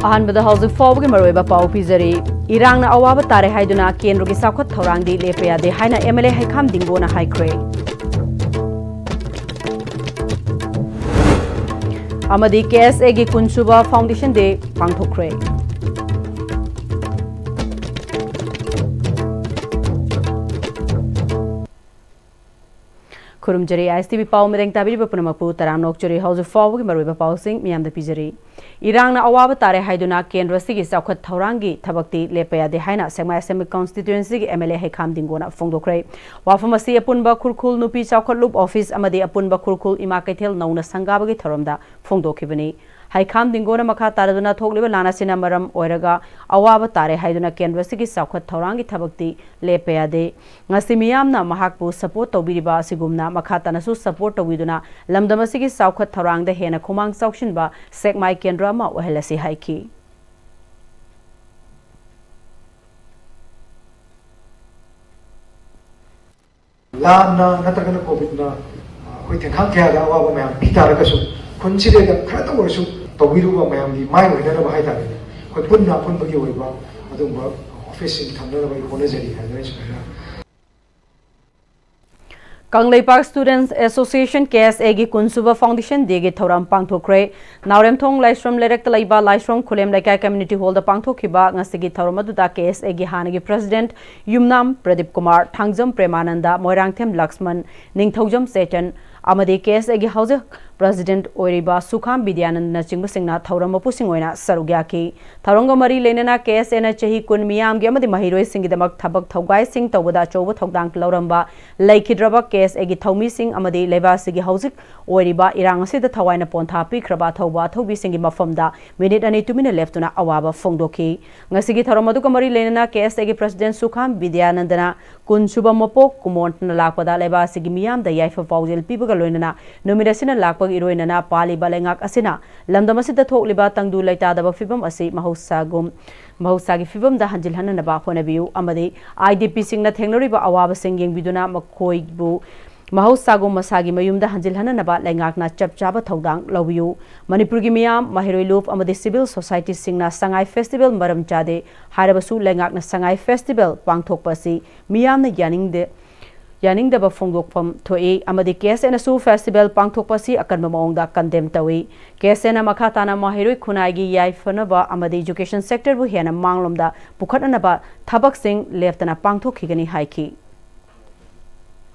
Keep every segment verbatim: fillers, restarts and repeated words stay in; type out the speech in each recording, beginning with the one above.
ꯑꯍꯥꯟꯕꯗ ꯍꯧꯖꯤꯛ ꯐꯥꯎꯕꯒꯤ ꯃꯔꯨꯑꯣꯏꯕ ꯄꯥꯎ ꯄꯤꯖꯔꯤ꯫ ꯏꯔꯥꯡꯅ ꯑꯋꯥꯕ ꯇꯥꯔꯦ ꯍꯥꯏꯗꯨꯅ ꯀꯦꯟꯗ꯭ꯔꯒꯤ ꯆꯥꯎꯈꯠ ꯊꯧꯔꯥꯡꯗꯤ ꯂꯦꯞꯄ ꯌꯥꯗꯦ ꯍꯥꯏꯅ M L A ꯍꯩꯈꯥꯝ ꯗꯤꯡꯒꯣꯅ ꯍꯥꯏꯈ꯭ꯔꯦ꯫ ꯑꯃꯗꯤ K S A ꯒꯤ ꯀꯨꯟꯁꯨꯕ Foundation Day ꯄꯥꯡꯊꯣꯛꯈ꯭ꯔꯦ꯫ ꯈꯨꯔꯨꯝꯖꯔꯤ, I S T V ꯄꯥꯎ ꯃꯤꯔꯦꯡ ꯇꯥꯕꯤꯔꯤꯕ ꯄꯨꯝꯅꯃꯛꯄꯨ ꯇꯔꯥꯝꯅ ꯑꯣꯛꯆꯔꯤ꯫ ꯍꯧꯖꯤꯛ ꯐꯥꯎꯕꯒꯤ ꯃꯔꯨꯑꯣꯏꯕ ꯄꯥꯎꯁꯤꯡ ꯃꯤꯌꯥꯝꯗ ꯄꯤꯖꯔꯤ꯫ ꯏꯔꯥꯡꯅ ꯑꯋꯥꯕ ꯇꯥꯔꯦ ꯍꯥꯏꯗꯨꯅ ꯀꯦꯟꯗ꯭ꯔ ꯑꯁꯤꯒꯤ ꯆꯥꯎꯈꯠ ꯊꯧꯔꯥꯡꯒꯤ ꯊꯕꯛꯇꯤ ꯂꯦꯞꯄ ꯌꯥꯗꯦ ꯍꯥꯏꯅ ꯁꯦꯛꯃꯥꯏ Assembly Constituency ꯒꯤ M L A ꯍꯩꯈꯥꯝ ꯗꯤꯡꯒꯣꯅ ꯐꯣꯡꯗꯣꯛꯈ꯭ꯔꯦ꯫ ꯋꯥꯐꯝ ꯑꯁꯤ ꯑꯄꯨꯟꯕ ꯈꯨꯔꯈꯨꯜ ꯅꯨꯄꯤ ꯆꯥꯎꯈꯠꯂꯨꯞ office ꯑꯃꯗꯤ ꯑꯄꯨꯟꯕ ꯈꯨꯔꯈꯨꯜ ꯏꯃꯥ ꯀꯩꯊꯦꯜ ꯅꯧꯅ ꯁꯪꯒꯥꯕꯒꯤ ꯊꯧꯔꯝꯗ ꯐꯣꯡꯗꯣꯛꯈꯤꯕꯅꯤ꯫ ꯍꯩꯈꯥꯝ ꯗꯤꯡꯒꯣꯅ ꯃꯈꯥ ꯇꯥꯔꯗꯨꯅ ꯊꯣꯛꯂꯤꯕ ꯂꯥꯟ ꯑꯁꯤꯅ ꯃꯔꯝ ꯑꯣꯏꯔꯒ ꯑꯋꯥꯕ ꯇꯥꯔꯦ ꯍꯥꯏꯗꯨꯅ ꯀꯦꯟꯗ꯭ꯔ ꯑꯁꯤꯒꯤ ꯆꯥꯎꯈꯠ ꯊꯧꯔꯥꯡꯒꯤ ꯊꯕꯛꯇꯤ ꯂꯦꯞꯄ ꯌꯥꯗꯦ꯫ ꯉꯁꯤ ꯃꯤꯌꯥꯝꯅ ꯃꯍꯥꯛꯄꯨ support ꯇꯧꯕꯤꯔꯤꯕ ꯑꯁꯤꯒꯨꯝꯅ ꯃꯈꯥ ꯇꯥꯅꯁꯨ support ꯇꯧꯕꯤꯗꯨꯅ ꯂꯝꯗꯝ ꯑꯁꯤꯒꯤ ꯆꯥꯎꯈꯠ ꯊꯧꯔꯥꯡꯗ ꯍꯦꯟꯅ ꯈꯨꯃꯥꯡ ꯆꯥꯎꯁꯤꯟꯕ ꯁꯦꯛꯃꯥꯏ ꯀꯦꯟꯗ꯭ꯔ ꯑꯃ ꯑꯣꯏꯍꯜꯂꯁꯤ ꯍꯥꯏꯈꯤ꯫ ꯂꯥꯟꯅ ꯅꯠꯇ꯭ꯔꯒꯅ ꯀꯣꯚꯤꯗꯅ, ꯑ, ꯑꯩꯈꯣꯏ ꯊꯦꯡꯈꯥꯡ ꯀꯌꯥꯗ ꯑꯋꯥꯕ ꯃꯌꯥꯝ ꯄꯤ ꯇꯥꯔꯒꯁꯨ, ꯈꯨꯟꯁꯤꯗꯩꯗ ꯈꯔꯇ ꯑꯣꯏꯔꯁꯨ ꯇꯧꯕꯤꯔꯨꯕ ꯃꯌꯥꯝꯒꯤ ꯃꯥꯏ ꯑꯣꯏꯅꯅꯕ ꯍꯥꯏꯇꯥꯔꯦꯅꯦ, ꯑꯩꯈꯣꯏ ꯄꯨꯟꯅ ꯑꯄꯨꯟꯕꯒꯤ ꯑꯣꯏꯕ ꯑꯗꯨꯒꯨꯝꯕ office ꯁꯤꯡ ꯊꯝꯅꯅꯕ ꯑꯩ ꯍꯣꯠꯅꯖꯔꯤ ꯍꯥꯏꯗꯅ ꯑꯩ ꯁꯨꯃꯥꯏꯅ꯫ Kangleipak Students Association, K S A ꯒꯤ ꯀꯨꯟꯁꯨꯕ Foundation Day ꯒꯤ ꯊꯧꯔꯝ ꯄꯥꯡꯊꯣꯛꯈ꯭ꯔꯦ꯫ ꯅꯥꯎꯔꯦꯝꯊꯣꯡ ꯂꯥꯏꯁ꯭ꯔꯝ ꯂꯩꯔꯛꯇ ꯂꯩꯕ ꯂꯥꯏꯁ꯭ꯔꯝ ꯈꯨꯂꯦꯝ ꯂꯩꯀꯥꯏ community hall ꯗ ꯄꯥꯡꯊꯣꯛꯈꯤꯕ ꯉꯁꯤꯒꯤ ꯊꯧꯔꯝ ꯑꯗꯨꯗ K S A ꯒꯤ ꯍꯥꯟꯅꯒꯤ president ꯌꯨꯝꯅꯥꯝ ꯄ꯭ꯔꯗꯤꯞ ꯀꯨꯃꯥꯔ, ꯊꯥꯡꯖꯝ ꯄ꯭ꯔꯦꯃꯥꯅꯟꯗ, ꯃꯣꯏꯔꯥꯡꯊꯦꯝ ꯂꯛꯁꯃꯟ, ꯅꯤꯡꯊꯧꯖꯝ ꯆꯦꯇꯟ ꯑꯃꯗꯤ K S A ꯒꯤ ꯍꯧꯖꯤꯛ president ꯑꯣꯏꯔꯤꯕ ꯁꯨꯈꯥꯝ ꯕꯤꯗ꯭ꯌꯥꯅꯟꯗꯅꯆꯤꯡꯕꯁꯤꯡꯅ ꯊꯧꯔꯝ ꯃꯄꯨꯁꯤꯡ ꯑꯣꯏꯅ ꯁꯔꯨꯛ ꯌꯥꯈꯤ꯫ ꯊꯧꯔꯝꯒ ꯃꯔꯤ ꯂꯩꯅꯅ K S A ꯅ ꯆꯍꯤ ꯀꯨꯟ ꯃꯤꯌꯥꯝꯒꯤ ꯑꯃꯗꯤ ꯃꯍꯩꯔꯣꯏꯁꯤꯡꯒꯤꯗꯃꯛ ꯊꯕꯛ ꯊꯧꯒꯥꯏꯁꯤꯡ ꯇꯧꯕꯗ ꯑꯆꯧꯕ ꯊꯧꯗꯥꯡ ꯂꯧꯔꯝꯕ ꯂꯩꯈꯤꯗ꯭ꯔꯕ K S A ꯒꯤ ꯊꯧꯃꯤꯁꯤꯡ ꯑꯃꯗꯤ ꯂꯩꯕꯥꯛ ꯑꯁꯤꯒꯤ ꯍꯧꯖꯤꯛ ꯑꯣꯏꯔꯤꯕ ꯏꯔꯥꯡ ꯑꯁꯤꯗ ꯊꯋꯥꯏꯅ ꯄꯣꯟꯊꯥ ꯄꯤꯈ꯭ꯔꯕ ꯑꯊꯧꯕ ꯑꯊꯧꯕꯤꯁꯤꯡꯒꯤ ꯃꯐꯝꯗ ꯃꯤꯅꯤꯠ ꯑꯅꯤ ꯇꯨꯃꯤꯟꯅ ꯂꯦꯞꯇꯨꯅ ꯑꯋꯥꯕ ꯐꯣꯡꯗꯣꯛꯈꯤ꯫ ꯉꯁꯤꯒꯤ ꯊꯧꯔꯝ ꯑꯗꯨꯒ ꯃꯔꯤ ꯂꯩꯅꯅ K S A ꯒꯤ president ꯁꯨꯈꯥꯝ ꯕꯤꯗ꯭ꯌꯥꯅꯟꯗꯅ ꯀꯨꯟꯁꯨꯕ ꯃꯄꯣꯛ ꯀꯨꯝꯑꯣꯟꯅ ꯂꯥꯛꯄꯗ ꯂꯩꯕꯥꯛ ꯑꯁꯤꯒꯤ ꯃꯤꯌꯥꯝꯗ ꯌꯥꯏꯐ ꯄꯥꯎꯖꯦꯜ ꯄꯤꯕꯒ ꯂꯣꯏꯅꯅ ꯅꯨꯃꯤꯠ ꯑꯁꯤꯅ ꯂꯥꯛꯄ ꯏꯔꯣꯏꯅꯅ ꯄꯥꯜꯂꯤꯕ ꯂꯩꯉꯥꯛ ꯑꯁꯤꯅ ꯂꯝꯗꯝ ꯑꯁꯤꯗ ꯊꯣꯛꯂꯤꯕ ꯇꯪꯗꯨ ꯂꯩꯇꯥꯗꯕ ꯐꯤꯕꯝ ꯑꯁꯤ ꯃꯍꯧꯁꯥꯒꯨꯝ ꯃꯍꯧꯁꯥꯒꯤ ꯐꯤꯕꯝꯗ ꯍꯟꯖꯤꯜꯍꯟꯅꯅꯕ ꯍꯣꯠꯅꯕꯤꯌꯨ ꯑꯃꯗꯤ IDPꯁꯤꯡꯅ ꯊꯦꯡꯅꯔꯤꯕ ꯑꯋꯥꯕꯁꯤꯡ ꯌꯦꯡꯕꯤꯗꯨꯅ ꯃꯈꯣꯏꯕꯨ ꯃꯍꯧꯁꯥꯒꯨꯝ ꯃꯁꯥꯒꯤ ꯃꯌꯨꯝꯗ ꯍꯟꯖꯤꯜꯍꯟꯅꯅꯕ ꯂꯩꯉꯥꯛꯅ ꯆꯞ ꯆꯥꯕ ꯊꯧꯗꯥꯡ ꯂꯧꯕꯤꯌꯨ꯫ ꯃꯅꯤꯄꯨꯔꯒꯤ ꯃꯤꯌꯥꯝ, ꯃꯍꯩꯔꯣꯏ ꯂꯨꯞ ꯑꯃꯗꯤ ꯁꯤꯚꯤꯜ ꯁꯣꯁꯥꯏꯇꯤꯁꯤꯡꯅ ꯁꯉꯥꯏ ꯐꯦꯁꯇꯤꯚꯦꯜ ꯃꯔꯝ ꯆꯥꯗꯦ ꯍꯥꯏꯔꯕꯁꯨ ꯂꯩꯉꯥꯛꯅ ꯁꯉꯥꯏ ꯐꯦꯁꯇꯤꯚꯦꯜ ꯄꯥꯡꯊꯣꯛꯄ ꯑꯁꯤ ꯃꯤꯌꯥꯝꯅ ꯌꯥꯅꯤꯡꯗꯦ ꯌꯥꯅꯤꯡꯗꯕ ꯐꯣꯡꯗꯣꯛꯐꯝ ꯊꯣꯛꯏ ꯑꯃꯗꯤ KSAꯅꯁꯨ ꯐꯦꯁꯇꯤꯚꯦꯜ ꯄꯥꯡꯊꯣꯛꯄ ꯑꯁꯤ ꯑꯀꯟꯕ ꯃꯑꯣꯡꯗ ꯀꯟꯗꯦꯝ ꯇꯧꯏ꯫ KSAꯅ ꯃꯈꯥ ꯇꯥꯅ ꯃꯍꯩꯔꯣꯏ ꯈꯨꯟꯅꯥꯏꯒꯤ ꯌꯥꯏꯐꯅꯕ ꯑꯃꯗꯤ ꯏꯖꯨꯀꯦꯁꯟ ꯁꯦꯛꯇꯔꯕꯨ ꯍꯦꯟꯅ ꯃꯥꯡꯂꯣꯝꯗ ꯄꯨꯈꯠꯅꯅꯕ ꯊꯕꯛꯁꯤꯡ ꯂꯦꯞꯇꯅ ꯄꯥꯡꯊꯣꯛꯈꯤꯒꯅꯤ ꯍꯥꯏꯈꯤ꯫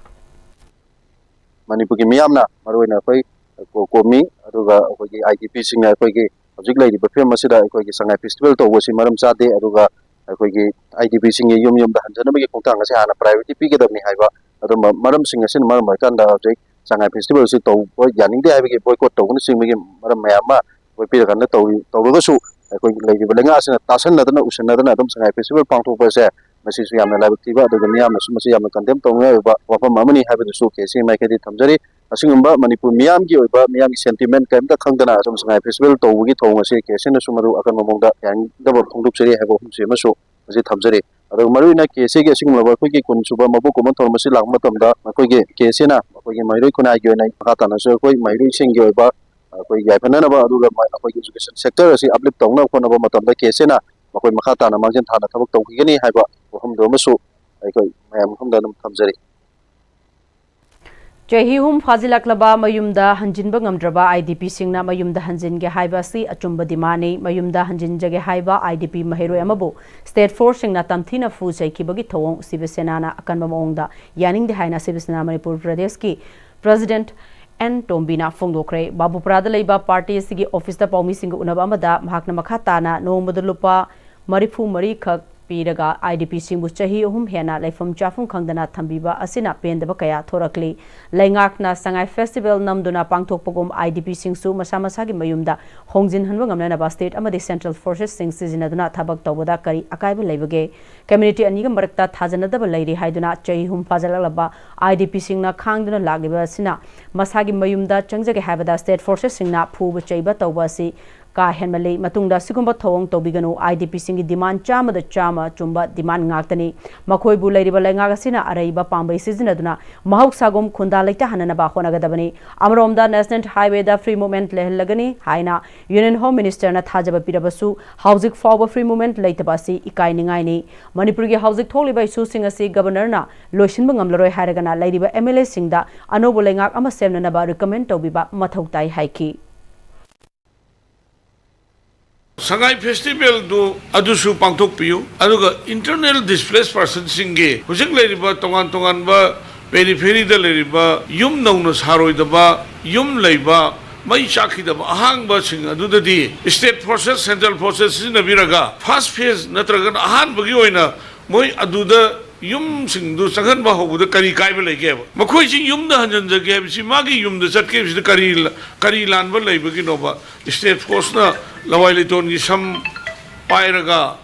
ꯃꯅꯤꯄꯨꯔꯒꯤ ꯃꯤꯌꯥꯝꯅ ꯃꯔꯨꯑꯣꯏꯅ ꯑꯩꯈꯣꯏ ꯀꯣ- ꯀꯣꯝꯃꯤ꯫ ꯑꯗꯨꯒ ꯑꯩꯈꯣꯏꯒꯤ IDPꯁꯤꯡꯅ ꯑꯩꯈꯣꯏꯒꯤ ꯍꯧꯖꯤꯛ ꯂꯩꯔꯤꯕ ꯐꯤꯕꯝ ꯑꯁꯤꯗ ꯑꯩꯈꯣꯏꯒꯤ ꯁꯉꯥꯏ ꯐꯦꯁꯇꯤꯚꯦꯜ ꯇꯧꯕꯁꯤ ꯃꯔꯝ ꯆꯥꯗꯦ꯫ ꯑꯗꯨꯒ ꯑꯩꯈꯣꯏꯒꯤ IDPꯁꯤꯡꯒꯤ ꯌꯨꯝ ꯌꯨꯝꯗ ꯍꯟꯖꯅꯕꯒꯤ ꯈꯣꯡꯊꯥꯡ ꯑꯁꯤ ꯍꯥꯟꯅ ꯄ꯭ꯔꯥꯏꯌꯣꯔꯤꯇꯤ ꯄꯤꯒꯗꯕꯅꯤ ꯍꯥꯏꯕ ꯑꯗꯨꯝꯕ ꯃꯔꯝꯁꯤꯡ ꯑꯁꯤꯅ ꯃꯔꯝ ꯑꯣꯏꯔꯀꯥꯟꯗ ꯍꯧꯖꯤꯛ ꯁꯉꯥꯏ ꯐꯦꯁꯇꯤꯚꯦꯜꯁꯤ ꯇꯧꯕ ꯌꯥꯅꯤꯡꯗꯦ ꯍꯥꯏꯕꯒꯤ ꯕꯣꯏꯀꯣꯠ ꯇꯧꯕꯅꯆꯤꯡꯕꯒꯤ ꯃꯔꯝ ꯃꯌꯥꯝ ꯑꯃ ꯑꯩꯈꯣꯏ ꯄꯤꯔꯀꯥꯟꯗ ꯇꯧꯔꯤ꯫ ꯇꯧꯔꯒꯁꯨ ꯑꯩꯈꯣꯏꯒꯤ ꯂꯩꯔꯤꯕ ꯂꯩꯉꯥꯛ ꯑꯁꯤꯅ ꯇꯥꯁꯟꯅꯗꯅ ꯎꯁꯟꯅꯗꯅ ꯑꯗꯨꯝ ꯁꯉꯥꯏ ꯐꯦꯁꯇꯤꯚꯦꯜ ꯄꯥꯡꯊꯣꯛꯄ ꯑꯁꯦ ꯃꯁꯤꯁꯨ ꯌꯥꯝꯅ ꯂꯥꯏꯕꯛ ꯊꯤꯕ, ꯑꯗꯨꯒ ꯃꯤꯌꯥꯝꯅꯁꯨ ꯃꯁꯤ ꯌꯥꯝꯅ ꯀꯟꯗꯦꯝ ꯇꯧꯅꯤꯡꯉꯥꯏ ꯑꯣꯏꯕ ꯋꯥꯐꯝ ꯑꯃꯅꯤ ꯍꯥꯏꯕꯗꯨꯁꯨ KSAꯒꯤ ꯃꯥꯏꯀꯩꯗꯒꯤ ꯊꯝꯖꯔꯤ꯫ ꯑꯁꯤꯒꯨꯝꯕ ꯃꯅꯤꯄꯨꯔ ꯃꯤꯌꯥꯝꯒꯤ ꯑꯣꯏꯕ, ꯃꯤꯌꯥꯝꯒꯤ ꯁꯦꯟꯇꯤꯃꯦꯟ ꯀꯔꯤꯝꯇ ꯈꯪꯗꯅ ꯑꯁꯨꯝ ꯁꯉꯥꯏ ꯐꯦꯁꯇꯤꯚꯦꯜ ꯇꯧꯕꯒꯤ ꯊꯧꯑꯣꯡ ꯑꯁꯤ KSAꯅꯁꯨ ꯃꯗꯨ ꯑꯀꯟꯕ ꯃꯑꯣꯡꯗ ꯌꯥꯅꯤꯡꯗꯕ ꯐꯣꯡꯗꯣꯛꯆꯔꯤ ꯍꯥꯏꯕ ꯋꯥꯐꯝꯁꯤ ꯑꯃꯁꯨ ꯃꯁꯤ ꯊꯝꯖꯔꯤ꯫ ꯑꯗꯨꯒ ꯃꯔꯨꯑꯣꯏꯅ KSAꯒꯤ ꯑꯁꯤꯒꯨꯝꯂꯕ ꯑꯩꯈꯣꯏꯒꯤ ꯀꯨꯟ ꯁꯨꯕ ꯃꯕꯨꯛ ꯀꯨꯝꯕ ꯊꯧꯔꯝ ꯑꯁꯤ ꯂꯥꯛꯄ ꯃꯇꯝꯗ ꯑꯩꯈꯣꯏꯒꯤ KSAꯅ ꯑꯩꯈꯣꯏꯒꯤ ꯃꯍꯩꯔꯣꯏ ꯈꯨꯟꯅꯥꯏꯒꯤ ꯑꯣꯏꯅ ꯃꯈꯥ ꯇꯥꯅꯁꯨ ꯑꯩꯈꯣꯏ ꯃꯍꯩꯔꯣꯏꯁꯤꯡꯒꯤ ꯑꯣꯏꯕ ꯑꯩꯈꯣꯏ ꯌꯥꯏꯐꯅꯅꯕ, ꯑꯗꯨꯒ ꯃ- ꯑꯩꯈꯣꯏꯒꯤ ꯏꯖꯨꯀꯦꯁꯟ ꯁꯦꯛꯇꯔ ꯑꯁꯤ ꯑꯞꯂꯤꯐ ꯇꯧꯅꯕ ꯍꯣꯠꯅꯕ ꯃꯇꯝꯗ KSAꯅ ꯃꯈꯣꯏ ꯃꯈꯥ ꯇꯥꯅ ꯃꯥꯡꯖꯤꯟ ꯊꯥꯅ ꯊꯕꯛ ꯇꯧꯈꯤꯒꯅꯤ ꯍꯥꯏꯕ ꯋꯥꯐꯝꯗꯨ ꯑꯃꯁꯨ ꯑꯩꯈꯣꯏ ꯃꯌꯥꯝ ꯃꯐꯝꯗ ꯑꯗꯨꯝ ꯊꯝꯖꯔꯤ꯫ ꯆꯍꯤ ꯑꯍꯨꯝ ꯐꯥꯖꯤꯜꯂꯛꯂꯕ ꯃꯌꯨꯝꯗ ꯍꯟꯖꯤꯟꯕ ꯉꯝꯗ꯭ꯔꯕ IDPꯁꯤꯡꯅ ꯃꯌꯨꯝꯗ ꯍꯟꯖꯤꯟꯒꯦ ꯍꯥꯏꯕ ꯑꯁꯤ ꯑꯆꯨꯝꯕ ꯗꯤꯃꯥꯟꯅꯤ꯫ ꯃꯌꯨꯝꯗ ꯍꯟꯖꯤꯟꯖꯒꯦ ꯍꯥꯏꯕ IDP ꯃꯍꯩꯔꯣꯏ ꯑꯃꯕꯨ ꯁ꯭ꯇꯦꯠ ꯐꯣꯔꯁꯁꯤꯡꯅ ꯇꯝꯊꯤꯅ ꯐꯨ ꯆꯩꯈꯤꯕꯒꯤ ꯊꯧꯑꯣꯡ ꯁꯤꯕ ꯁꯦꯅꯥꯅ ꯑꯀꯟꯕ ꯃꯑꯣꯡꯗ ꯌꯥꯅꯤꯡꯗꯦ ꯍꯥꯏꯅ ꯁꯤꯕ ꯁꯦꯅꯥ ꯃꯅꯤꯄꯨꯔ ꯄ꯭ꯔꯗꯦꯁꯀꯤ ꯄ꯭ꯔꯦꯁꯤꯗꯦꯟꯠ ꯑꯦꯟ ꯇꯣꯝꯕꯤꯅ ꯐꯣꯡꯗꯣꯛꯈ꯭ꯔꯦ꯫ ꯕꯥꯕꯨꯄꯨꯔꯥꯗ ꯂꯩꯕ ꯄꯥꯔꯇꯤ ꯑꯁꯤꯒꯤ ꯑꯣꯐꯤꯁꯇ ꯄꯥꯎꯃꯤꯁꯤꯡꯒ ꯎꯅꯕ ꯑꯃꯗ ꯃꯍꯥꯛꯅ ꯃꯈꯥ ꯇꯥꯅ ꯅꯣꯡꯃꯗ ꯂꯨꯄꯥ ꯃꯔꯤꯐꯨ ꯃꯔꯤ ꯈꯛ ꯄꯤꯔꯒ IDPꯁꯤꯡꯕꯨ ꯆꯍꯤ ꯑꯍꯨꯝ ꯍꯦꯟꯅ ꯂꯩꯐꯝ ꯆꯥꯐꯝ ꯈꯪꯗꯅ ꯊꯝꯕꯤꯕ ꯑꯁꯤꯅ ꯄꯦꯟꯗꯕ ꯀꯌꯥ ꯊꯣꯔꯛꯂꯤ꯫ ꯂꯩꯉꯥꯛꯅ ꯁꯉꯥꯏ ꯐꯦꯁꯇꯤꯚꯦꯜ ꯅꯝꯗꯨꯅ ꯄꯥꯡꯊꯣꯛꯄꯒꯨꯝ IDPꯁꯤꯡꯁꯨ ꯃꯁꯥ ꯃꯁꯥꯒꯤ ꯃꯌꯨꯝꯗ ꯍꯣꯡꯖꯤꯟꯍꯟꯕ ꯉꯝꯅꯅꯕ state ꯑꯃꯗꯤ central forcesꯁꯤꯡ ꯁꯤꯖꯤꯟꯅꯗꯨꯅ ꯊꯕꯛ ꯇꯧꯕꯗ ꯀꯔꯤ ꯑꯀꯥꯏꯕ ꯂꯩꯕꯒꯦ? Community ꯑꯅꯤꯒꯤ ꯃꯔꯛꯇ ꯊꯥꯖꯅꯗꯕ ꯂꯩꯔꯤ ꯍꯥꯏꯗꯨꯅ ꯆꯍꯤ ꯑꯍꯨꯝ ꯐꯥꯖꯤꯜꯂꯛꯂꯕ IDPꯁꯤꯡꯅ ꯈꯥꯡꯗꯨꯅ ꯂꯥꯛꯂꯤꯕ ꯑꯁꯤꯅ ꯃꯁꯥꯒꯤ ꯃꯌꯨꯝꯗ ꯆꯪꯖꯒꯦ ꯍꯥꯏꯕꯗ state forcesꯁꯤꯡꯅ ꯐꯨꯕ ꯆꯩꯕ ꯇꯧꯕ ꯑꯁꯤ ꯀꯥ ꯍꯦꯟꯃꯜꯂꯤ꯫ ꯃꯇꯨꯡꯗ ꯑꯁꯤꯒꯨꯝꯕ ꯊꯧꯑꯣꯡ ꯇꯧꯕꯤꯒꯅꯨ꯫ IDPꯁꯤꯡꯒꯤ demand ꯆꯥꯝꯃꯗ ꯆꯥꯝꯃ ꯆꯨꯝꯕ demand ꯉꯥꯛꯇꯅꯤ꯫ ꯃꯈꯣꯏꯕꯨ ꯂꯩꯔꯤꯕ ꯂꯩꯉꯥꯛ ꯑꯁꯤꯅ ꯑꯔꯩꯕ ꯄꯥꯝꯕꯩ ꯁꯤꯖꯤꯟꯅꯗꯨꯅ ꯃꯍꯧꯁꯥꯒꯨꯝ ꯈꯨꯟꯗꯥ ꯂꯩꯇꯥꯍꯟꯅꯅꯕ ꯍꯣꯠꯅꯒꯗꯕꯅꯤ꯫ ꯑꯃꯔꯣꯝꯗ National Highwayꯗ free movement ꯂꯩꯍꯜꯂꯒꯅꯤ ꯍꯥꯏꯅ Union Home Ministerꯅ ꯊꯥꯖꯕ ꯄꯤꯔꯕꯁꯨ ꯍꯧꯖꯤꯛ ꯐꯥꯎꯕ free movement ꯂꯩꯇꯕ ꯑꯁꯤ ꯏꯀꯥꯏꯅꯤꯡꯉꯥꯏꯅꯤ꯫ ꯃꯅꯤꯄꯨꯔꯒꯤ ꯍꯧꯖꯤꯛ ꯊꯣꯛꯂꯤꯕ issueꯁꯤꯡ ꯑꯁꯤ Governorꯅ ꯂꯣꯏꯁꯤꯟꯕ ꯉꯝꯂꯔꯣꯏ ꯍꯥꯏꯔꯒꯅ ꯂꯩꯔꯤꯕ MLAꯁꯤꯡꯗ ꯑꯅꯧꯕ ꯂꯩꯉꯥꯛ ꯑꯃ ꯁꯦꯝꯅꯅꯕ recommend ꯇꯧꯕꯤꯕ ꯃꯊꯧ ꯇꯥꯏ ꯍꯥꯏꯈꯤ꯫ ꯁꯉꯥꯏ ꯐꯦꯁꯇꯤꯚꯦꯜꯗꯨ ꯑꯗꯨꯁꯨ ꯄꯥꯡꯊꯣꯛꯄꯤꯌꯨ, ꯑꯗꯨꯒ internally displaced personꯁꯤꯡꯒꯤ ꯍꯧꯖꯤꯛ ꯂꯩꯔꯤꯕ ꯇꯣꯉꯥꯟ ꯇꯣꯉꯥꯟꯕ peripheryꯗ ꯂꯩꯔꯤꯕ ꯌꯨꯝ ꯅꯧꯅ ꯁꯥꯔꯣꯏꯗꯕ, ꯌꯨꯝ ꯂꯩꯕ, ꯃꯩ ꯆꯥꯛꯈꯤꯗꯕ ꯑꯍꯥꯡꯕꯁꯤꯡ ꯑꯗꯨꯗꯗꯤ state forces, central forces ꯁꯤꯖꯤꯟꯅꯕꯤꯔꯒ first phase ꯅꯠꯇ꯭ꯔꯒꯅ ꯑꯍꯥꯟꯕꯒꯤ ꯑꯣꯏꯅ ꯃꯣꯏ ꯑꯗꯨꯗ ꯌꯨꯝꯁꯤꯡꯗꯨ ꯆꯪꯍꯟꯕ ꯍꯧꯕꯗ ꯀꯔꯤ ꯀꯥꯏꯕ ꯂꯩꯒꯦꯕ? ꯃꯈꯣꯏꯁꯤ ꯌꯨꯝꯗ ꯍꯟꯖꯤꯟꯖꯒꯦ ꯍꯥꯏꯕꯁꯤ ꯃꯥꯒꯤ ꯌꯨꯝꯗ ꯆꯠꯀꯦ ꯍꯥꯏꯕꯁꯤꯗ ꯀꯔꯤ ꯀꯔꯤ ꯂꯥꯟꯕ ꯂꯩꯕꯒꯤꯅꯣꯕ? State forceꯅ ꯂꯋꯥꯏ ꯂꯩꯇꯣꯟꯒꯤ ꯁꯝ ꯄꯥꯏꯔꯒ